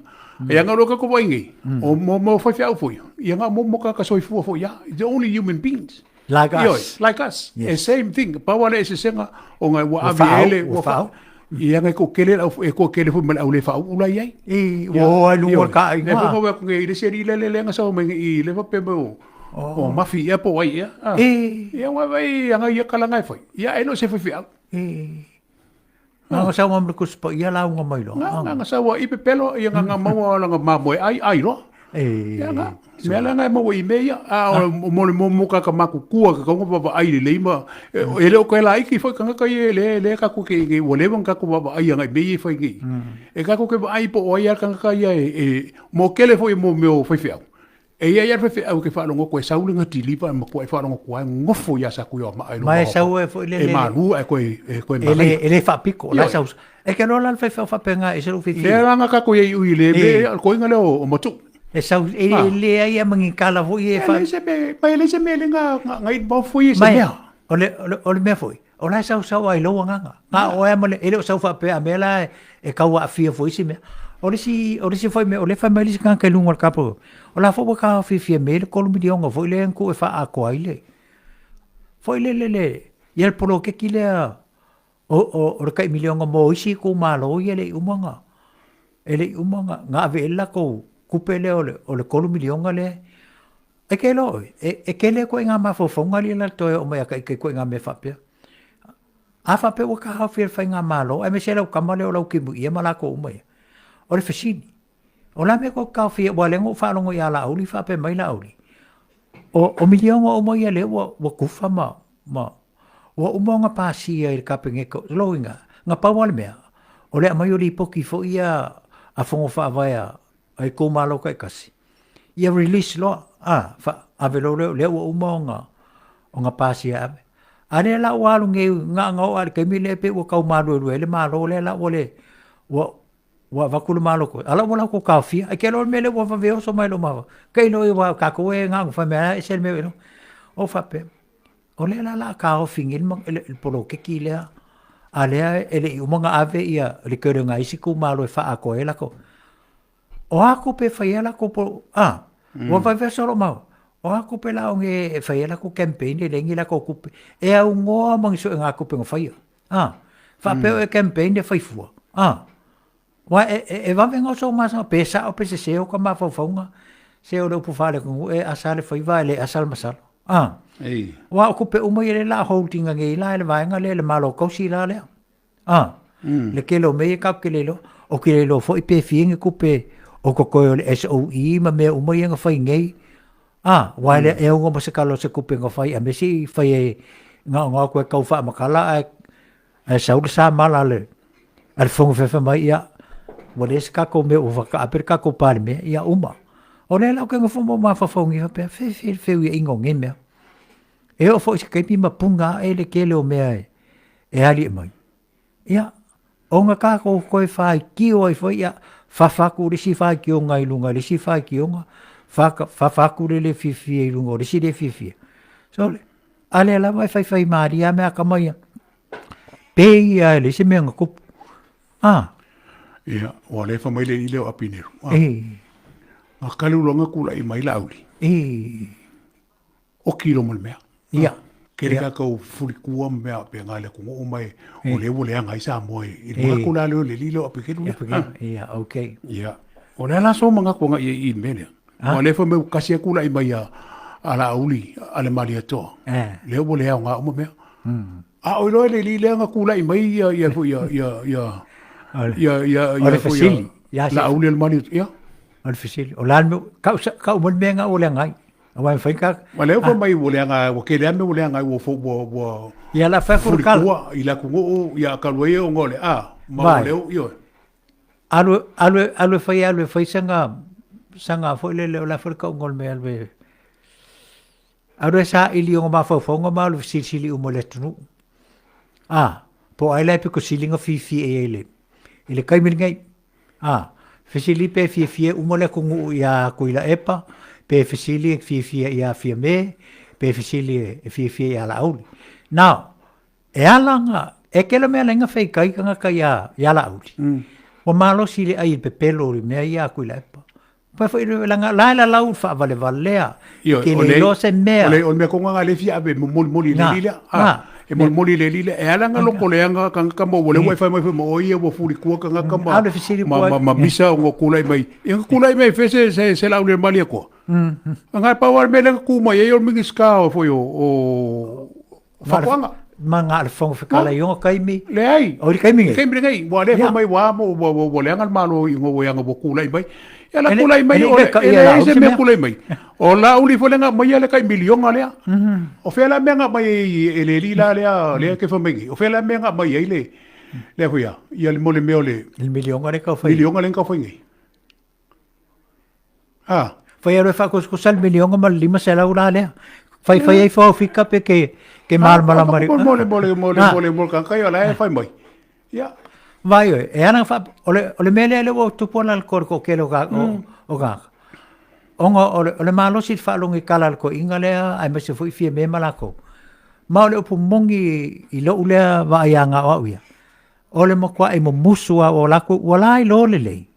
E anga roka ko vai nei. O mo mo whai whiau foi. Ia nga mo mo ka ka soifua foi ia. The only human beings. Like us. Ioe, like us. Yes. E same thing. Pawa le se senga o ngai ua avi ele ua whao. Ia ngai ko kele au e ko kele foi ma au le whau ula iai. E o ai lunga ka ai. Ne ko ko ngai le seri le le le nga sa mai i le fa pe mo. O mafi ia po ai ia. E ia ngai vai anga ia kala ngai foi. Ia e no se foi whiau. E Nga nga sawa ma kus pa ia launga mai loa. Nga nga sawa i pepelo ia nga nga maua la nga mamoe ai ai loa. E Ia nga mea la nga maua i mea ia a o mo le mo ka ka maku kua ka kaunga vava ai le leima e le o koe la iki foi kanga kai e le le ka ku ke ke ua lewa ka ku vava ai nga i mea i fai ngi. E ka ku ke ai po o ai kanga kai e e mo kele foi mo meo fai feau. E ia ia le faifeau ke faalogo koe sau le gatilipa e matua e faalogo koe gofo ia sa kui o maa i Ma e sau e foi le e malu e koe e koe e le e le faapiko la sau e ke lola le faifeau faapenga e se lou fiafia. Le langa ka koe i ui le me koinga le o matu. E sau, e leai a ma ni tala foi e fa... E leai se mea, ma e leai se mea le nga, nga involve foi i se mea. O le, o le, o le mea foi, o la e sau sau ai lou agaga. Nga oe ma le, e le o sau faapea a mea la e tau aafia foi isi mea. O le isi, o le isi foi mea, o lea e fai mai le isi tagata i luga o le tapo, o la foi ua taofiofia mai le 3 miliona foi lea na tuu e faaatoa ai le, foi le le le, ia le poloketi lea o, o, o le tai miliona mo isi itumalo ia e le i uma ona, e le i uma ona, na ave i ai le latou tupe lea o le, o le 3 miliona lea. E te iloa oe, e, e tele ituaiga mafaufauga ia la toe oo mai ia ita ituaiga mea faapea. A faapea ua taofi e le faigamalo, aemaise lau tama lea o Lautimuia ma latou uma ia. O le fesili, o le a mea tou te taofia ai, aua o lea na ou faalogo ia Laauli faapea mai Laauli, o, o miliona uma ia lea ua, ua tufa ma, ma, ua uma ona pasia i le Kapeneta, o lona uiga, na pau lava le mea, o le aumai o lipoti foi ia a Fono Faavae a, a itumalo taitasi, ia release loa, a, fa, ave loa lea, lea ua uma ona, ona pasia e ave. A lea la ua alu nei, na ona oo lava i le taimi lea pei ua tau maluelue ai le Malo lea la ua le, ua, ua avatu le Malo koe, a la ua latou taofia. Ai te iloa le mea lea ua vave oso mai lou mafaufau. Te iloa aua o tatou e na ona fai mai lava e ese le mea ua iloa. Ou faapea, o lea la o le a taofi nei le poloketi lea, a lea e le i uma ona ave ia le tele o nai isi itumalo e faaatoa ai latou. O a tupe e fai ai latou po, a, ua vave oso lou mafaufau. O a tupe la o e fai ai latou campaign e leai ni latou tupe. E aunoa ma ni suegatupe na faia. A, faapea oe e campaign e fai fua. A, aua e, e, e vave ona oso masanga, pe sao pe sese o ka mafaufauga, se o le upu faale-atunuu e asa le faiva e le asa le masalo. A, Ei. aua o tupe uma ia lea o le a hold ina nei la e le vaega lea, le Malo tausi la lea. A, le tele o mea ia tatou te le iloa. Ou te le iloa foi pe fia ni tupe o totoe o le SOE ma mea uma ia na fai nei. A, aua e le e auga ma se tala o se tupe na fai aemaise i fai ai na ona o atu e tau faamatala ae ae sau le samala a le a le Fofoga Fetalai fai mai, ia, ua leai se tatou mea ua faataape le tatou Palemia, ia uma. O lea la ou te nofo ma ou mafaufau nei faapea, fe fe le feuiaiga o nei mea. E oo foi i se taimi ma puna ae le tele o mea e e aliae mai. Ia, ona tatou toe faitio ai foi, ia, fafa atu le isi faitioga i luga i le isi faitioga, fafa atu le le fiafia i luga o le isi le fiafia. Sole, a lea lava e faifai malie lava meaakama ia, pei lava e leai se mea na tupu. Ah. Ia, ua le fai mai le alii lea o Apineru. Ah. E. Na kalu loa na kula'i mai Laauli. E. Oki loa ma le mea. Ia. Kele tatou fulikua ma mea faapena i le atunuu ma e o lea ua leaga ai Samoa i le manatu la lea o le alii lea o Apikelu lea. Ia, okay. Ia. O le a la sou manatu agai i i le mea lea? Aua o lea fai mai ua tasi lava tulai mai a Laauli a le Malietoa. Lea ua le aoga uma mea. A o iloa e le alii lea na tulai mai ia ia ia ia ia ia ia O le fesili. Laauli a le Malietoa. Ia. O le fesili. O le a le mea, kau kau mai le mea na ua leaga ai. Aua e mafai ka... Ma lea ua mai ua leaga, ua tele lava mea ua leaga ai, ua ua ua Ia la fai atu le tala. Fulikua i le atunuu, ia talu ai ona o le a, ma o lea, ioe. Alu, alu, alu e fai, alu e fai saga, saga foi lele, o le a foi le tauga o le mea, alu e, alu e saili i ona mafaufauga ma alu e fesilisili uma i le atunuu. A, po o ai la e pito sili ona fiafia i ai i le, i le taimi lenei. A, fesili pe fiafia uma le atunuu iā Tuilaepa, pe fesili e fiafia iā Fiame, pe fesili e fiafia iā Laauli. Now, e ala ona, e tele mea ala ai ona feitai tagata iā, iā Laauli. Ua malosi i le ai i le pepelo i mea ia a Tuilaepa. Pai foi leaga la e lalau i le faavalevalea, Ioe, ke le iloa se mea. O le, o le mea tonu lena lea e fia ave e molimoli i le alii lea. A, e molimoli i le alii lea. E ala ona loto leaga tagata ma ua lea ua e fai mai foi ma oe ia ua fulikua tagata ma, ma, ma, ma misa ona tulai mai. Ia na tulai mai fea se, se, se Laauli o le Malietoa. Nga e pau lava le mea lea na tu mai ai o le Minisita o foi o, o Faatoaga. Ma na o le Fofoga Fetalai i ona taimi. Leai. O i le taimi nei. Taimi lenei. Ua lea fai mai ua amo, ua, ua, ua leaga le Malo i ua anga ua tulai mai. Ia la tulai mai o le, e leai se mea tulai mai. O Laauli foi lea na aumaia le tai miliona lea. O fea la mea na aumai ai e le alii la lea, lea e te fai mai nei. O fea la mea na aumai ai le, lea foi a, ia le mo le mea o le. Le miliona lea e tau fai. Miliona lea na tau fai nei. Ah. Fai alu e faakusikusa le miliona ma le 500 la lea. Fai fai ai fo fika pe ke ke malamalama ri. Mo le mo le mo le mo le mo ka kai ola e fai mai. Ia. Vai oe, e ana fa o le o le mea lea le ua tupu ana le kore ko kele o ka o ka. Ona o le, o le malosi i le faalogo i tala a le toeaina lea aemaise foi Fiame ma latou. Ma o le upu moni i lou lea vaai ia na o au ia, o le matuai mumusu lava o latou, ua la iloa lelei,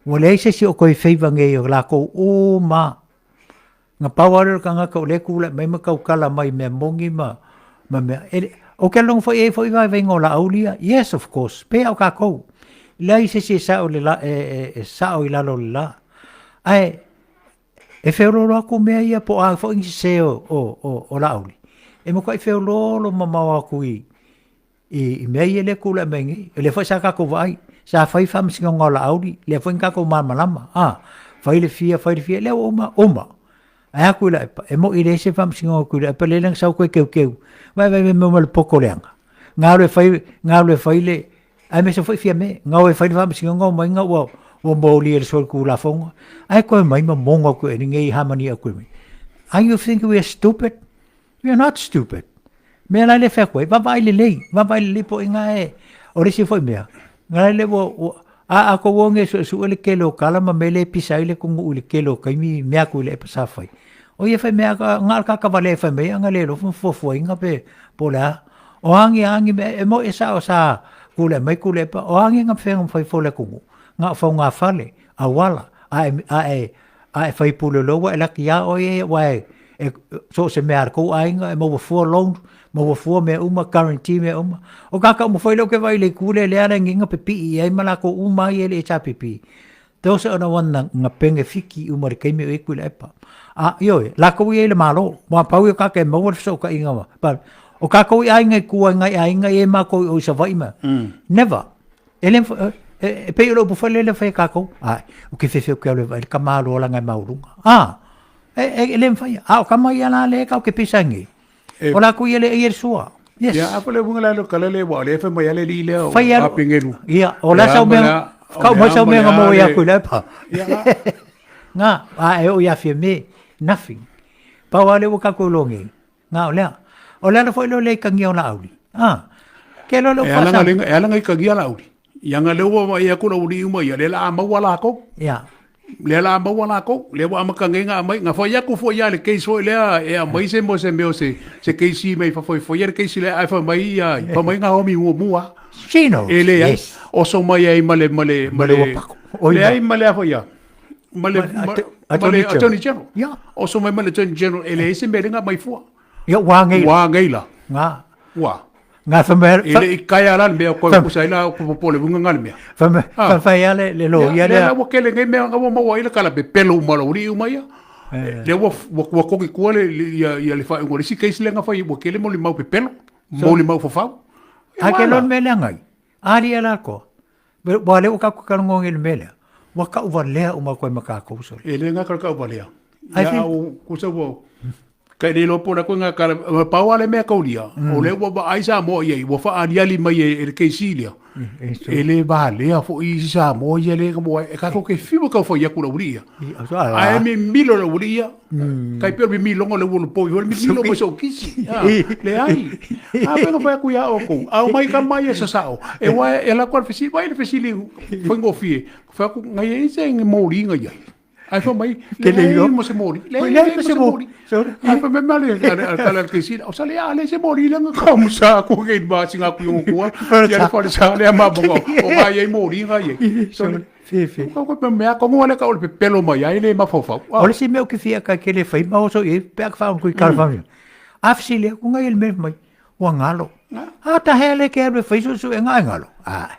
ua leai se isi o toe favour nei o latou uma lava. Na pau lava lea o le tagata o lea e tulai mai ma tautala mai i mea moni ma mea, ou te lagona foi e i ai foi vaivaiga o Laauli ia, yes of course, pei lava o tatou, e leai se isi e sao i le la, e sao i lalo o le la. Ae e feoloolo atu mea ia po o a foi ni sese o Laauli, e matuai feoloolo mamao atu i i mea ia lea e tulai mai nei. O lea foi sa tatou vaai, sa fai faamasinoga o Laauli, lea foi na tatou malamalama, a, fai le fia, fai le fia, lea ua uma, uma. Ae a Tuilaepa, e moni e leai se faamasinoga a Tuilaepa, lea na sau toe teuteu, vaai vaai mai ma le poto leaga. Na alu e fai, na alu e fai le, aemaise foi Fiame, na o e fai le faamasinoga omai na ua, ua molia e le solitulafono, ae toe mai ma mogo atu e lenei hamania atu e. Are you think we are stupid? We are not stupid. Mea la le fai atu ai, vaavaai lelei, vaavaai lelei po o ina e, o le isi foi mea, na le ua, ua a a kou oge suesue le tele o kala ma mele e pisa ai le atunuu i le tele o taimi mea atu i le epa sa fai. O ia fai mea, na o le tagata valea e fai mai, ana le alofa ma fuafuaina pe po o le a. O a ni a ni mea, e moni e sao sa tulai mai Tuilaepa, o a ni gafea na fai fua i le atunuu, na o faugafale, auala, a e, a e, a e fai pule loa ua e laki lava oe ia aua e, e, so o se mea a le tou aiga e maua fua loan, maua fua mea uma, guarantee mea uma. O kākau uma foi lea ou te vaai i le itu lea, lea ala nei na pipii i ai ma latou uma ai e le HRPP. Those are the one na, na penefiti uma i le taimi o i ai Tuilaepa. A, ioe, latou ia i le Malo, ua pau ia o kātou e maua le fesootaiga ma, but, o kātou i aiga i tua i nai aiga ia e matou i o i Savaii ma, never. E le, e pei o le upu foi lea e fai e kākou, ai, o ke fefe o ke alu e vaai le tamāloa laga e maualuga. A, e, e, e le mawhai. A o kama ia la le kau ke pisa ngi. O la ku ia le ia le sua. Yes. Ia, a le bunga la lo kala le wa le fe mai ale li le o a pengelu. Ia, o la sau mea, kau mai sau mea mo ia ku le pa. Ia. Nga, a e o ia fie me, nothing. Pau ale ua kakou longi. Nga o lea. O le ala foi lea o le ikagia o Laauli. A. Ke loa le E ala nga e ala nga ikagia Laauli. Ia nga lea ua vaai atu le aualii uma ia, lea la a maua lakou. Ia. Lea la a maua lakou, lea ua amata nei nga aumai, nga fai atu foi ia le case foi lea e aumai se mo se mea o se se case mai fafo e faia le case lea ae fai mai ia fai mai nga omi muamua. She knows. E leai. Yes. Oso mai ai ma le ma le ma le ua pako. Oi, leai ma le a foi ia. Ma le ma le Attorney General. Ia. Oso mai ma le Attorney General e leai se mea le nga mai fua. Ia ua ngei. Ua ngei la. Nga. Ua. Nga fa me E le i kaea la le mea koe pusa ai la ko popole vunga nga le mea. Fa me fa fa ia le le lo ia le. Le ua kele ngai mea nga ua maua ai le kala pepelo uma lo uli uma ia. Le ua ua koki kua le ia ia le fa ua le si case le nga fai ua kele mo le mau pepelo. Mo le mau fafau. A ke lon me le ngai. Ali ala ko. Ua le ua kaku kalongo ngi le mea lea. Ua kau valea uma koe ma kākou sole. E le ngā kau kau valea. Ia au kusa ua kai le lopo la koe ngā kala pau ale mea kaulia. O le ua vaai Samoa i ai ua whaaliali mai e le KC lea. E le valea fo i Samoa ia le ka e kākou ke fiwa kau whai aku la uri ia. Ae mi milo la uri ia. Kai peo mi milongo le ua po i mi milo mo so kisi. Leai. A pe fai aku ia oko. Au mai ka mai e sasao. E wa e la kwa fesili, vai le fesili faigofie. Fai aku ngai e se ngi mori ngai ai. Ai fa mai Ke le ilo. mo se mori. Le le mo se mori. Ai fa mai male ale ale ke sila. O sale ale se mori le nga ka musa ko ke ba singa ku yo ku. Ya le fa le sa le ma bongo. O ngai ai mori ngai ai. So Fe, fe. Ko ko mea ko ngone ka o le pepelo mai ai le mafaufau. O le si mea o ke fia ka ke le fai ma oso i pe ak fa ku ka fa. A fesili aku ngai le mea mai ua ngalo. A ta hea le ke alu e fai suesue nga e ngalo. A.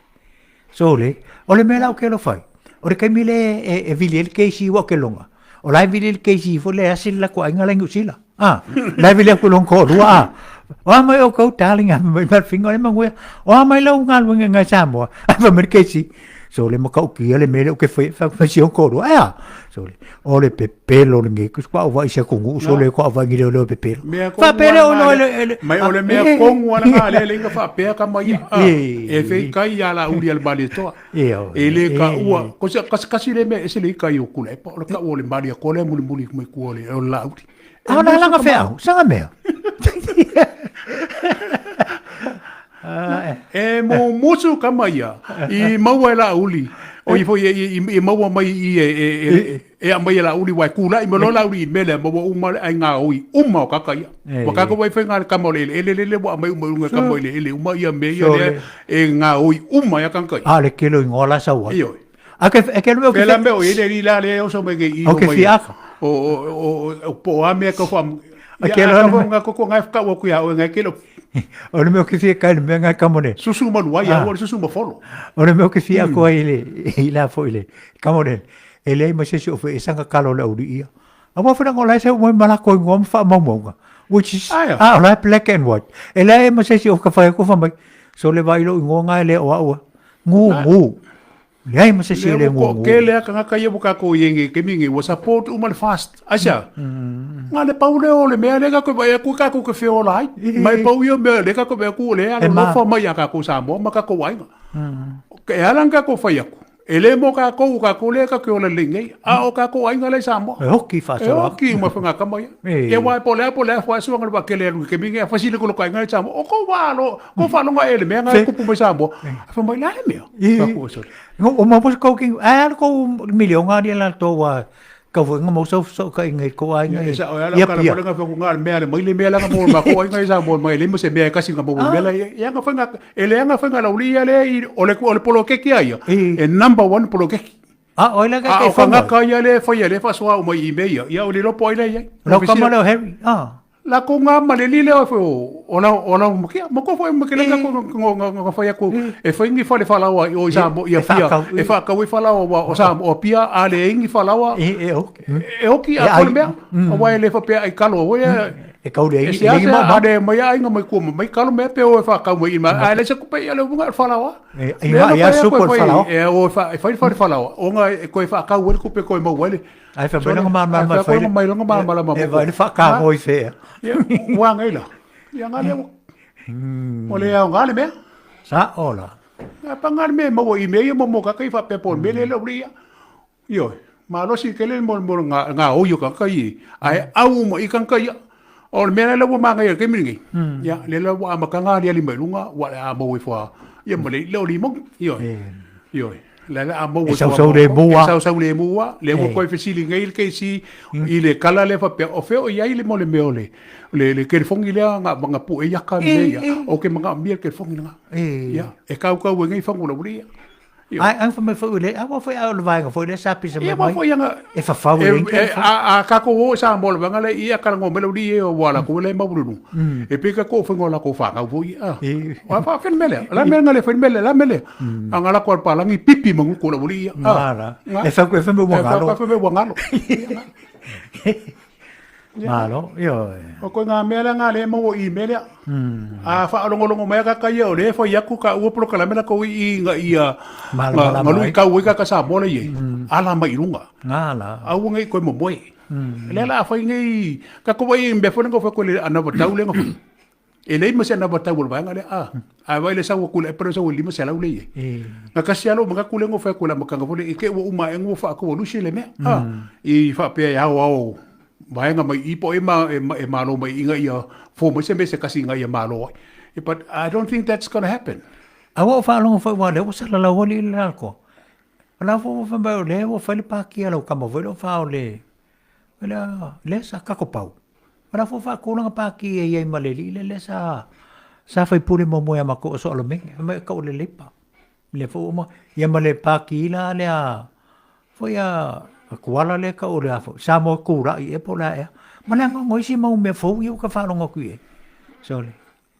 So le, o le mea la o ke alo fai. O le kaimi le e, e vili ai le keisi ua ke longa. O la e vili ai le keisi fo le asi le lako ainga la i New Zealand. A, la e vili aku long ko lua a. O a mai o kau darling a mai mal finga le manguea. O a mai lau galuega ngai Samoa. A fa mai le keisi. So le matautia le mea lea ou te faia, fai atu mai si ou toalua, ae a? So le, o le pepelo lenei, kusi kua au vaai si atunuu, so le kua au vaai ni leoleo pepelo. Mea kongu Faapea lea ala ono ngā e le, e le, Mai o le mea e, kongu ala ngā lea lenga faapea ka mai a, e, e fei kai ia la uri al mali toa. e, o, E le ka e, ua, ko se kasi kasi le mea ese le kai o kula e pa o le ka ua le mali a kole muli muli mai kua le o la uri. A o la langa feau, sanga mea. E mumusu kama ia i maua e Laauli. O ia foi e maua mai i e aumai e Laauli aua e tulai mai loa Laauli i le mea lea ma ua uma le aiga oi uma o kaka ia. Ua kako vai faiga le kama o le eleele lele ua aumai uma i luga e kama o le eleele uma ia mea ia lea e gaoi uma ai a tagata ia. A o le tele o igoa la sau ai. Ioe. A ke e ke mea la mea o i le li la le oso mai i o ke fiaka. O o o po o a mea ka fa. A ke la nga ko ko ngai ka o ku ya o ngai ke lo. O le mea ke fia kai le mea ngai kamone. Susu ma luai a o susu ma folo. O le mea ke fia ko ai le i la fo i le kamone. E leai ma se isi o fai e sanga kalo o le aulii ia. Aua foi leaga o la e sau mai ma lako ingoa ma faamaumauga. Which is, Aia. ah, o la e black and white. E leai ma se isi o ka fai atu fai mai, so le vai lou ingoa nga e le o au e. Ngu, ngu. Leai ma se isi e le ngu, ngu. Kele a kangaka ia ua kakou i nei kemi nei ua support uma le fast. Aisea? Nga le pau lea o le mea lea kakou e vaai atu kakou ke feola ai. Mai pau ia mea lea kakou e vaai atu o lea e alolofa mai ia kakou Samoa ma kakou aiga. E ala ona kakou fai atu, E le mo kākou, o kākou lea ka ke ola lelei nei, a o kākou aiga la i Samoa. E oki whaasolo. E oki uma whanga kama ia. E wā e po lea, po lea, wha suanga le wakele alu ke minge, a whasile ko loko aiga i Samoa. O kou wā alo, kou whalonga e le mea ngā kupu mai Samoa. A wha mai la le mea. E. O mau posi kou king, a ala kou milionga ni ala tō wā, kau fo inga mau sau sau ka inga i kou aiga i. E sa o ala kala pole nga wha ngā mea le mai le mea langa mo ma kou aiga i Samoa mai le mo se mea e kasi nga mo mea la ia nga whanga E le anga whainga lau li ia le i o le o le polokeki a ia. E number one polokeki. A o ila ka ke whanga. A o ka ia le whai le whasoa o mai i me ia. Ia o le lopo ai le ia. Lau kama leo Harry. Ah. La ko ngā maleli le o o la o la makia mo ko foi makele ka ko ngo ngo whai aku e whai ngi whale whalawa i o i sa mo ia pia e whakau i whalawa wa o sa o pia a le ingi whalawa e e oki e oki a ko le mea a wa e le whapea ai kalo o ia E kau le E se ase a le mai ai nga mai kua mai kalo mea pe o e whakau mai ma a le se kupe i ale unga whalawa. E i ma ia supo le whalawa. E o e whai whare whalawa. O nga e koe whakau ele kupe koe mau ele. Ai wha mai longa ma ma ma whai. Mai longa ma ma ma. E vai le whakangoi whea. Ia wa ngai la. Ia nga le. O le au nga le mea. Sa ola. Nga pa nga le mea mau i mea ia mo mo kaka i whapepo me le le ia. Ioe, malosi tele mo mo ngā ngā oi o kaka i, ae au uma i kaka ia. O le mea lea ua magaia i le taimi lenei, ia, lea la ua amata ngā aliali mai luga, ua le a maua ifo a, ia ma le leo limau, ioe, ioe. Le la a maua E sausau lemu lava. E sausau lemu lava, lea ua toe fesili nei le KC i le kala lea faapea, o fea o i ai le mo le mea o le, le, le kelefogi lea nga, nga pue iaka le mea ia, o ke manaomia le kelefogi lena. Ia, e kaukau ai nei fagu o le aualii ia. Ai, ai fa mai foi le, aua foi au le vaega foi le sa pisa mai mai. Foi anga e fafau e a ka ko o sa mo le vanga le ia kala ngo mele li e o wala ko le ma bulu. E pe ka ko foi ngo la ko fa ngau foi a. Wa fa fen mele. La mele ngale fen mele la mele. Anga la ko pa langi pipi mangu ko la buli ia. Mara. E fa ko e fa me wangalo. E fa me wangalo. Malo, ioe. O koe ngā mea lea ngā le mau o email lea. A whaalongolongo mai ka kai o le whai aku ka ua polokalame la kou i nga ia nga lui kau i ka ka Samoa le ie. Ala mai i runga. Ngā la. Aua ngai koe momoe. Lea la a whai ngai ka ko wai mea whai nga whai koe le ana watau le nga whai. E lei ma se ana watau o le vaenga lea a. A vai le sau aku le epere sau 500 le ie. Nga kasi alo ma ka kule ngo whai koe la makanga fole i ke ua uma e ngua wha aku lusi le mea. A i whapea e ao ao vaenga mai i po e ma e, e malo mai inga ia fo mai se me se kasi inga ia malo ai. But I don't think that's gonna happen. Aua o whaalongo whai wā lea ua sala lau wali i le alko. O la fo wha mai o lea ua whai le pāki a lau kama whai lo wha o le lea lea sa kako pau. O la fo wha kūlanga pāki e iai ma le li le lea sa sa whai pule mo moe a mako o so alo me mai ka o le leipa. Le fo uma ia ma le pāki la lea Foi a Koala lea ka o le a foi, Samoa kūraʻi ea po o le a ea. Ma le agaga o isi mau mea fou ia ua ka faalogo atu i ai. Sole,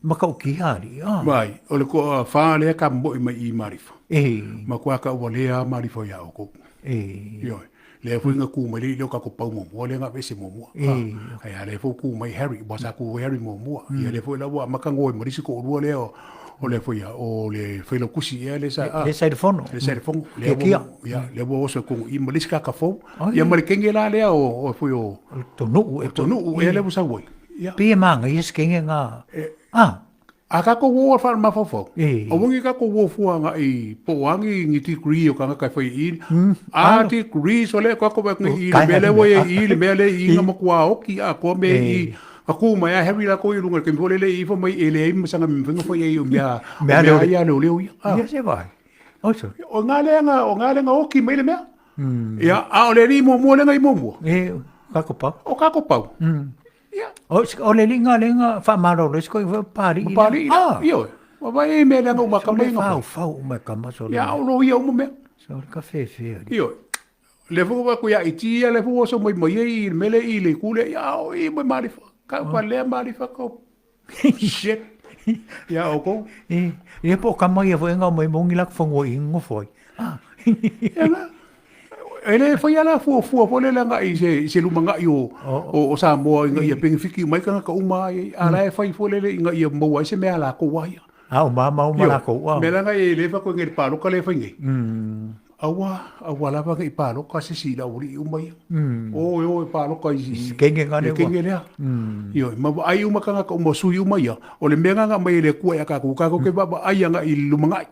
matautia alii, ah. Vai, o le koa whā lea ka moe mai i Marifa. E. Ma koa ka ua lea Marifa ia o kou. E. Ioi. Lea foi nga kū mai le leo ka ko pau muamua, lea nga vese muamua. E. Ai a lea foi kū mai Harry, wa sa kū Harry muamua. Ia lea foi la ua maka ngoi ma lisi ko urua lea o o le foi o le Failautusi ea le sa a. Le sa i le fono. Le sa i le fono. Lea ua ia lea ua oso ko i ma le isi kaka fou. Ia ma le kenge la lea o o foi o Tonu'u e Tonu'u ea lea ua sau ai. Ia. Pei e māngai se kenge ngā a. A kākou uō a whaamafaufau. A wangi kākou uō fua nga i po o angi ngi degree o kanga kai whai i. A degree so le kākou wai ngi i le mea le wai i le mea le i nga makua oki a koa me i a kū mai a Harry la ko i runga ke mea le i fo mai e le ai masanga me whenga whai ai o mea mea ia leo leo ia. Ia se vai. Oi sole. O ngā lea nga, o ngā lea nga oki mai le mea. Ia, a o le alii muamua lea nga i muamua. E, kako pau. O kako pau. Ia. O, o le alii nga lea nga whaamalolo isi koe fo pālii. Ma pālii la. Ah. Ioe. Wa vai e mea lea nga umaka mai nga. Fau, fau uma kama sole. Ia, o lo ia uma mea. Sole ka whewhe. Ioe. Le fo wa ko ia iti ia le fo so mai mai i mele i le kule ia o i mai marifa. Ka pa lea marifa ko. Shit. Ia o ko. E, ia po kama ia fo enga mai mongi lak fongo i ngo foi. Ah. Ia na. E le fai ala fua fua fo le langa i se i se lumanga i o o Samoa inga ia penifiki mai kanga ka uma ai ala e fai fo le inga ia maua ai se mea la ko wa ia. A o mama o mala ko wa. Me langa e le fa ko ngi palo ka le fai ngi. Aua, aua lava ngi palo ka se si la uri uma ia. O e o e palo ka i kenge ngane wa. Kenge lea. Io, ma ai uma kanga ka uma sui uma ia. O le mea nganga mai le kua ia ka ku ka ko ke baba ai anga i lumangai.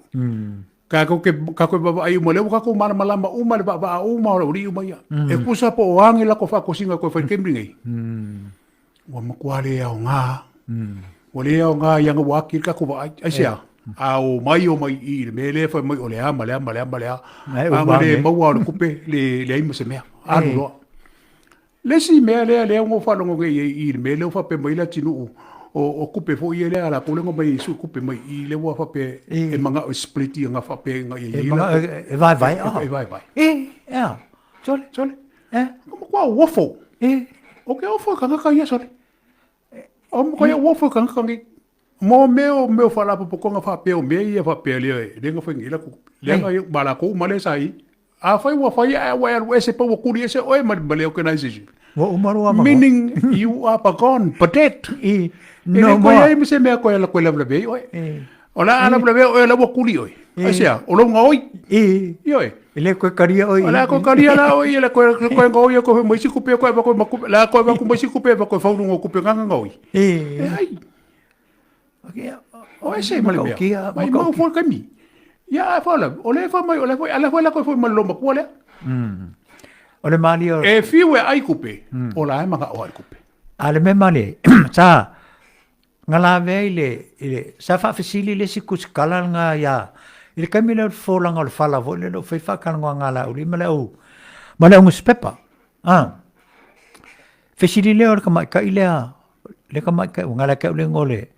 Ka ko ke ka ko baba ai uma le ka ko mana malama uma le baba uma o uri uma ia. E kusa po o ange la ko fa ko singa ko fa kemri ngai. Ua matua le aoga. Ua le aoga ia ua aki le tatou vaai. Aisea? A o mai o mai i le mea lea e fai mai o le a ma le a ma le a ma le a. A ua le maua o le kupe le leai ma se mea. Alu loa. Le isi mea lea lea ua ou faalogo nei i ai i le mea lea ua faapea mai le atunuu o kupe foi ia lea a latou lea na omai e sue kupe mai i lea ua faapea e manao e split ia na faapea ina ia i ai E vaevae. E vaevae. E, e a. Sole. Sole. Eh? Ko matua uofo. Eh? O ke ofo e kangaka ia sole. O matua ia uofo e kangaka ngi. Mo mea o mea o faalapopotoga faapea o mea ia faapea lea lea na fai nei latou. Lea na ma latou uma lea sa i. Afai ua fai ae ua e alu ese pa ua kuli ese oe ma ma le organization. Ua uma lou avanoa. Meaning you are gone, but dead. I, E no le koe more. ai ma se mea koe ala koe lawelawe ai oe. E. O la a lawelawe oe la ua kuli oe. Aisea, o lou gaoi. I. Ioe. E le koe karia oe. O la koe karia la oe, ia la koe koe gaoi ia koe mai si kupe koe va koe makupe, la koe va ku mai si kupe va koe faulu ngo kupe nganga gaoi. E. E ai. O ese ma le mea. Mai mau foi kami. Ia a fa la, o le fa mai, o le foi, ala foi la koe foi ma lo makua lea. O le mali o... E fiu e ai kupe, o la e manga o ai kupe. A le mea mali, sa, Nga lavea i le, i le, sa faafesili le isi kusikala nga ia, i le taimi lea o le folaga o le fala foi lea, o fai faatalanoaga a Laauli ma le au, ma le au nusipepa. A. Fesili lea o le tamaitai lea, le tamaitai, ua gala ia te au le igoa o le,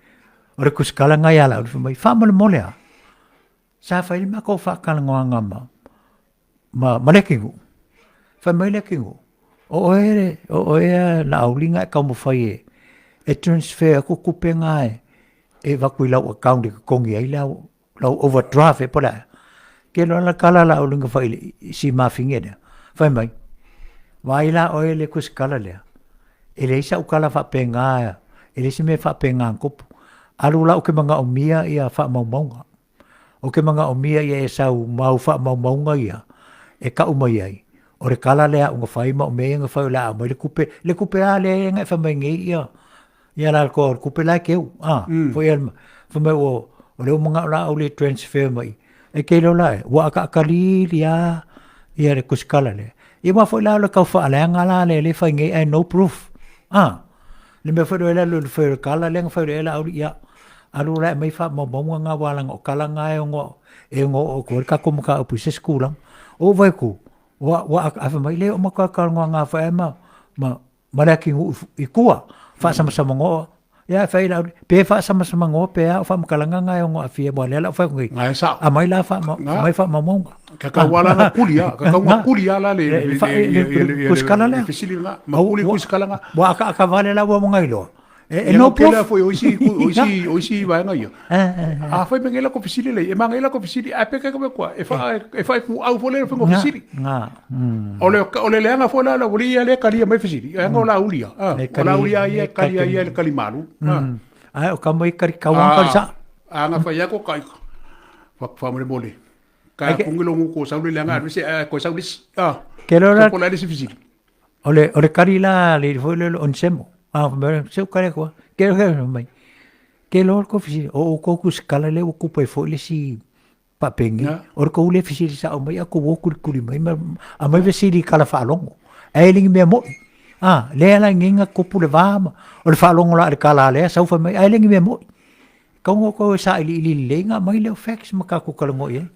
o le kusikala nga ia Laauli, fai mai, faamolemole lava, Sa fai le matou faatalanoaga ma, ma, ma le atunuu. Fai mai le atunuu, o oe, o oe a Laauli na e taumafai e, e transfer atu tupe na e, e avatu i lau account e totogi ai lau, lau overdraft ea po o le a. Ke loa la tala a Laauli na fai i si mafine lea, fai mai, vaai la oe i le kusikala lea, e leai sau tala faapena, e leai se mea faapena na tupu. Alu la ou te manaomia ia faamaumauga. Ou te manaomia ia e sau mau faamaumauga ia e kau mai ai, o le tala lea aʻu na fai ma o mea ia na fai o le a aumai le kupe, le kupe lava lea na e fai mai nei ia, ia la le kupe la e keu, a, foi ia, fai mai ua, o lea ua manao la au le transfer mai, e ke iloa la e, ua akaakalili lava ia le kusikala lea. Ia aua foi la o le tau faaleaga la lea e fai nei ae no proof, a. Le mea foi lea e alu e fai o le kala lea na fai loa e Laauli, ia, alu la e aumai faamaumauga na aua leaga o kala na e ono e ono oo atu ai le tatou mataupu i se isi tulaga. Ou vaai atu, ua ua ae fai mai, leai o matou talanoaga foi ma ma ma le atunuu i tua, faasamasamanoa. Ia ae fai ai Laauli, pe faasamasamanoa pe a, o faamatalaga na e ono aafia aua o lea o le a ou fai atu nei, aumai la aumai faamaumauga. Ka kau ala na kuli a, ka kau na kuli ala le le le kusikala lea. Fesili nga, ma kuli kusikala nga. Ua akaaka vale la ua mga iloa. E no proof. Kela foi oisi oisi oisi vaenga ia. A foi mengela ko fesili le, e mangela ko fesili a peke ko kwa e fa e fa ku au fo le fo fesili. Nga. O le o le leanga fo la la uli ia le kalia mai fesili. E ngo la ulia. O la ulia ia kalia ia le kalimalu. Ai o ka mai kari kau kali sa. A nga fa ia ko kai. Fa fa mo le. Ka kungi lo ko sauli le nga se ko sauli ah. Ke lo la ko la le fisili. O le o le kari la le foi le on semo. Ah me se kare ko. Ke lo mai. Ke lo ko fisili o ko ku skala le o ku pe foi le si papengi. O ko le fisili sa o mai a ko wo kuri kuri mai ma a mai vesili kala whaalongo. Ai lingi mea moi. Ah, le ala nginga kopu le vā ma o le whaalongo la le kala lea sau fai mai ai lengi mea moi. Kau ngo ko sa ili ili le nga mai le fax ma ka ku kala ngo i ai.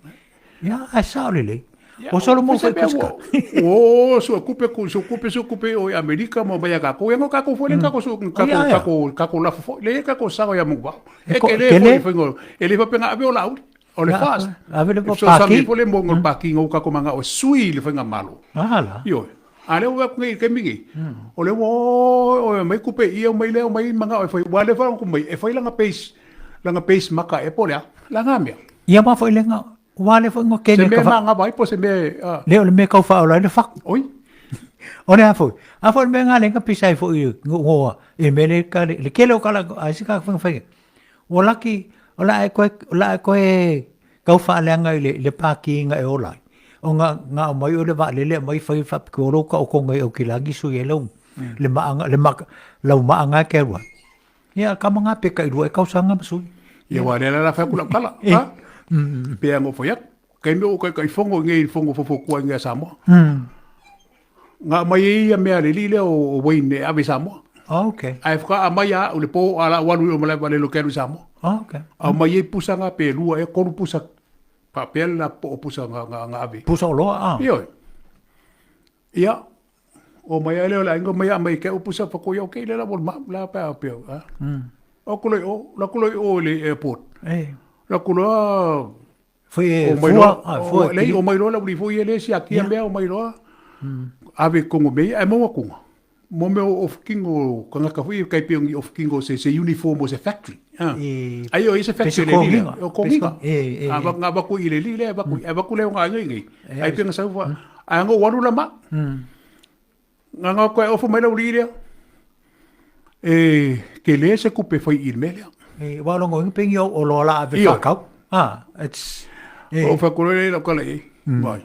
Ia, ae sao lelei. O Solomon foi kusika. O sua kupe ku su kupe su kupe o Amerika mo mai ka ko ngo ka ko foi ka ko su ka ko ka ko ka ko la fo le ka ko sa ya mo ba. E ke le foi foi ngo e le fa penga ave o la uli. O le fast. Ave le paki. So sa le mo ngo paki ngo ka ko manga o sui le fanga malo. Ala. Io. A le ua ngi ke mingi. O le wo o mai kupe ia mai le mai manga o foi wa le fa ku mai e foi langa pace langa pace maka e po le langa mea. Ia ma foi lenga Ua le foi ngo kene Se mea ma ngava ai po se mea Le o le mea kau whaola ai le whaku. Oi. O le a foi. A foi le mea ngā lenga pisa ai foi ngoa. E mea le ka le kele o kala ai se ka whanga whainga. O laki o la e koe o la e koe kau whaaleanga i le le pākiinga e ola ai. O ngā ngā o mai o le waalele mai whai whapiki o rau ka o konga i au ki langi sui e lau le maanga le maka lau maanga e ke rua. Ia, ka manga pe kai rua e kausanga ma sui. Ia wa le la fa kula kala. Ha? Pe ngo fo yak. Kai me o kai kai fongo ngai fongo fofo kua ngai Samoa. Nga mai ia mea le li le o Wayne e ave Samoa. Okay. Ai whaka a mai a o le po ala walu o malai wale lo keru Samoa. Okay. A mai e pusa nga pe lua e kolu pusa pa pe la po pusa nga nga nga ave. Pusa o loa a. Io. Ia, o mai ai lea o le aiga mai a mai ke upu sa whakoi o kei le la ma la pa pe a. O kulo o la kulo o le airport. Eh. La kulo a Foi e fua, a fua. Le o mai loa la uri foi le si akia mea o mai loa. Ave kongo mei ai mo kunga. Mo mea o kingo kangaka foi kai pe o kingo se se uniform o se factory. Ai o se factory le li. O konginga. A va nga va ku i le li le va ku va ku le nga ngai ngai. Ai pe nga sa A ngo waru la ma. Nga nga koe ofu mai lau lea. E ke le se kupe fai i me lea. E wa longo inga pengi o loa la ave whakau. Ah, it's... E. O whakuro le lau kala e. Mai.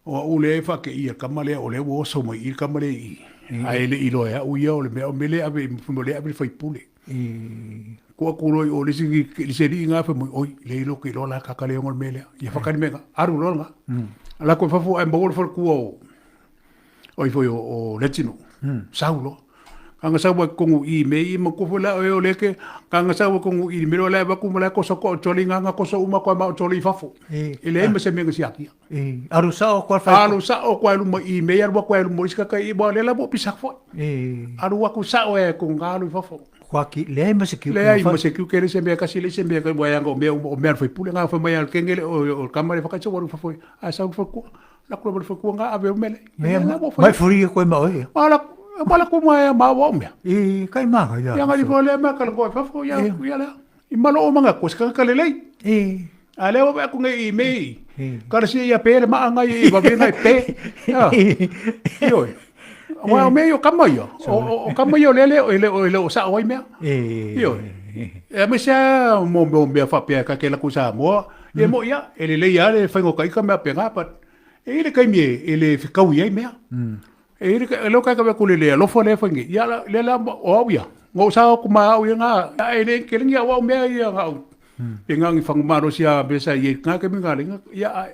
O a ule e whake i a kama lea o le wo so mai i kama le i. A ele i loa au ia o le mea o mele ave i mfumo le ave whai pule. Kua kuro i o le si le se li nga fa mo oi le ilo ke lola ka ka le ngol mele ia fa ka me aru lola nga ala ko fafu ai mo fa ku o oi foi o o letino saulo ka nga sawa kongu i me i mo ko la o le ke ka nga sawa kongu i me la ba ku la ko so ko toli nga nga ko so uma ko ma toli fafo e le me se me si akia e aru sa o ko fa aru sa o ko lu mo i me aru ko lu mo iska ka i bo le la bo pisak fo e aru wa ku sa o e ku nga lu fafo Kua ki, leai ma se kiu. Leai ma se kiu ke le se mea kasi le se mea ka wai anga o mea o mea fai pule nga fai mai al kenge le o kama le whakaitsa waru fafoi. A sa fai kua. La kua waru fai kua nga ave o mele. Mea mai furi e koe ma oe. Ala mala ku mai ma wa o mea. I kai manga ia. Ia ngari fo le mea kala koe fafo ia ia la. I malo o manga ko se ka le lei. I A leo wa ku ngai i mei. Kara si ia pe le maa ngai i wawe ngai pe. Ioi. Wa o mei o kama ia. O kama ia o lele o le o le o sa o mea. Ioi. E me se mo mo mea fa pe ka ke la ku sa mo. E mo ia e le le ia le whaingo ka ika mea pe ngā pat. E le kai me e le whikau ia i mea. E le ka lo ka ka ku le le alofa le whaingi. Ia la le la o au ia. Ngo sa o kuma au ia ngā. E le ke lengi au au mea ia ngā au. E ngā ngi whangu maro sia besa i ngā ke ngā lenga. Ia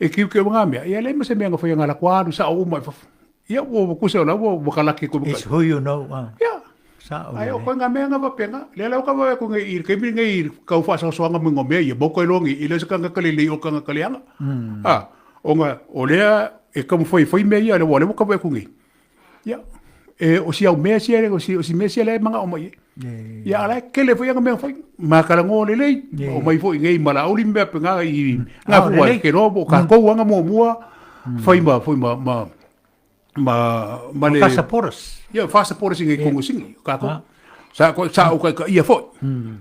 e kiu ke ngā mea. Ia le ma se mea ngā whai ngā la kwa alu sa o uma i fafu. Ia wo kuse o la wo wakalaki ko It's who you know. Ia. Sa o. Ai o ko ngā mea ngā wapenga. Le la o ka wawe ko ngai i ke mi ngai i kau wha sa soanga mo ngā mea ia mo koe longi i le se kanga kale le o kanga kale anga. Ah, o ngā o lea e kamu whai whai mea ia le wa le wo ka wawe ko ngai. Ia. E o si au mea sia le o si o si mea sia le manga o mai. Ia ala ke le foi anga mea foi ma kala ngo le lei o mai foi ngai mala oli mea pe ngā i ngā Ah, fua lelei. ke no ka kou anga mo mua fai ma foi ma ma ma ma le Ka supporters. Ia fa supporters ngai kongo singi ka ko. Sa ko sa o ka ka ia foi.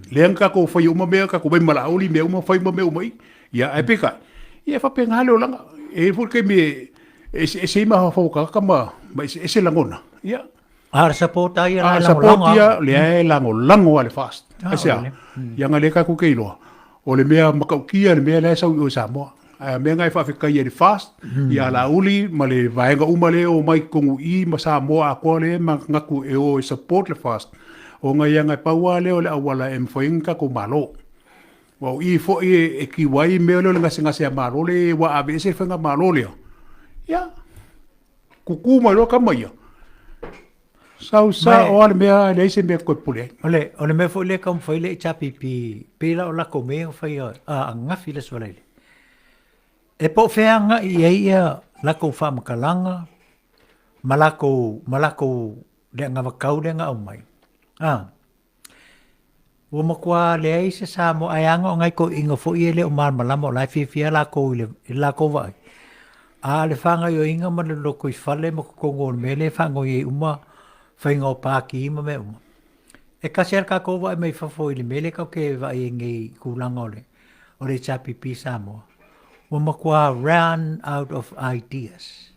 Le anga ka ko foi uma mea ka ko mai mala oli mea uma foi ma mea uma i. Ia ai pe ka. Ia fa pe ngā le olanga. E foi ke me e se se ma fa ka ka ma ma e se langona. Ia. A support ia A la support lango. ia le ai lango lango ale fast. Ah, Ai sea. ole. Ia nga le ka ku ke iloa. O le mea makaukia le mea le sau i o Samoa. A mea ngai whawhikai e le fast, ia la uli, ma le vaenga uma le o mai kongu i, ma Samoa a koa le, ma ngaku e o e support le fast. O ngai ia ngai paua le o le awala e mwhainga ko malo. Wa o i fo i e ki wai mea le o le ngase ngase a malo le, wa ave ese whenga malo lea. Ia, kuku mai loa kama ia. Sau sa o ale mea, le ese mea koe pule ai. O le mea foi le kaumafai le HRPP, pe la o lako mea fai a ngafi le swalaile. E po o fea agai i ai ia latou faamatalaga ma latou ma latou le anavatau lea na aumai, a, ua matua leai se Samoa ae ana o nai toeaiina foi ia e le o malamalama o la e fiafia latou i le latou vaai, a o le faagaoioiga ma le lotoifale ma totonu o le mea lea e faanoi ai uma faiga o pati ma mea uma. E tasi lava le tatou vaai mai fafo i le mea lea tatou te vaai ai nei i tulaga o le o le HRPP Samoa, ua matua run out of ideas.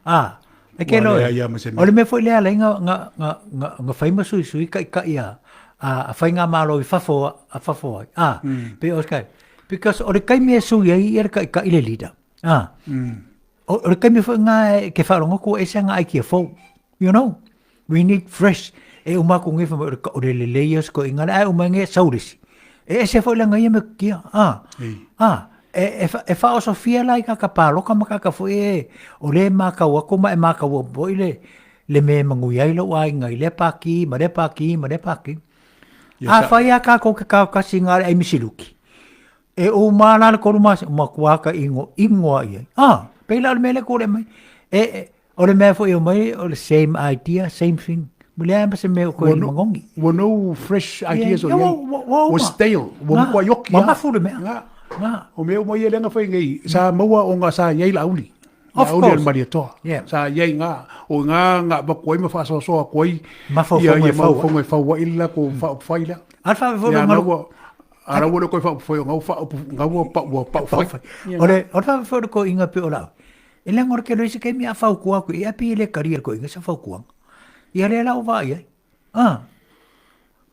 A, e ke loe, o le mea foi lea alai na, na, na, na, na fai ma suisui taitai a, a, a faigamalo i fafo, a fafo ai. A, mm. pe o skai. Because o le taimi e sui ai ia le taitai le leader. A, mm. o, o le taimi foi nga e ke whaarongo kua ese nga aikia fou. You know? We need fresh. E uma aku ngai whamai o le lelei ia o se koʻiga le ae uma nge sau le isi. E ese foi langa ia me kia. Ah. Ah. E, e, e whaosofia la i kaka pāloka ma kaka foi e o le mākau aku ma e mākau au foi le, le me mangui ai lau aiga i lea pākī ma lea pākī ma lea pākī. Yes, a whai a kākou ke kākasi ngā le ai misiluki. E uma la le 3 masina, matua ka ingo ingoa i ai. Ah, pei la o le mea lea kore mai. E, e o le mea foi e omai, o le same idea, same thing. Ua leai ma se mea o koe magogi. Ua no fresh ideas o iai. Ua stale, ua matua ioki. Ua mafu le mea. Nga. Nga. O mea uma ia lea na fai nei, sa maua o nga sa iai Laauli. Of Laauli course. o le Malietoa. Yeah. Sa iai nga, o nga nga avatu ai ma faasoasoa atu ai. Mafaufauga ia e fau ai. Mafaufauga e fau ai le latou faaupufai lea. A le faavavau Ia, le nga ua, a la ua le toe faaupufai o nga ua faaupu, nga ua pau, ua paufai. Paufai. O le, o le faavavau le toeaina pei o Laauli. E leaga o le tele o isi taimi a fautua atu i ai, pei e le talia e le toeaina se fautuaga. Ia lea la ua vaai ai. Ah.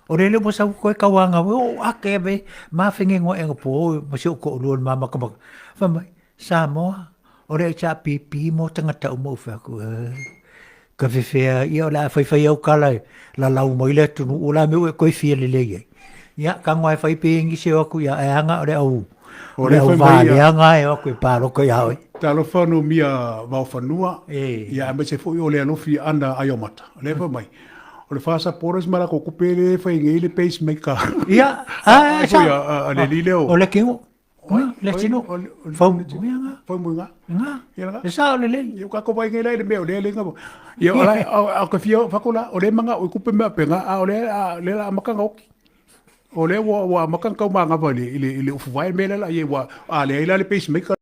O le lea ua sau koe tauāga ua oo ake ave ma fegego aʻe po ma si ou toʻalua le ma makamaka. Fai mai, Samoa, o le HRPP mo tagata uma ou fai atu, eh, ka fefea ia o le a faifai au tala e lalau mai le atunuu o le a mea ua e toe fia lelei ai. Ia, tago lava e fai pe nisi o atu ia ae aga o le au O le au fai mai ia- valea ga e o atu e paloka iā oe. Talofa no mia vaofanua, E. ia aemaise foi o le alofi ana Aiomata. O lea fai mai, o le FASA Borders ma latou tupe lea e fai nei le pacemaker. Ia, a, Ai sa. foi a le alii lea o- O le kingo. Le tino. Fau ia nga. Fau mui nga. Nga. Ia nga. Le sao lelei. Ia ka ko vai ngai la i le mea o lea le nga. Ia o la a ka fia fa ko la o le manga o kupe mea pe nga a o le a le la maka nga oki. O le ua ua maka kau manga va le i le i le ufu vai me la la ia ua a le ai la le pacemaker.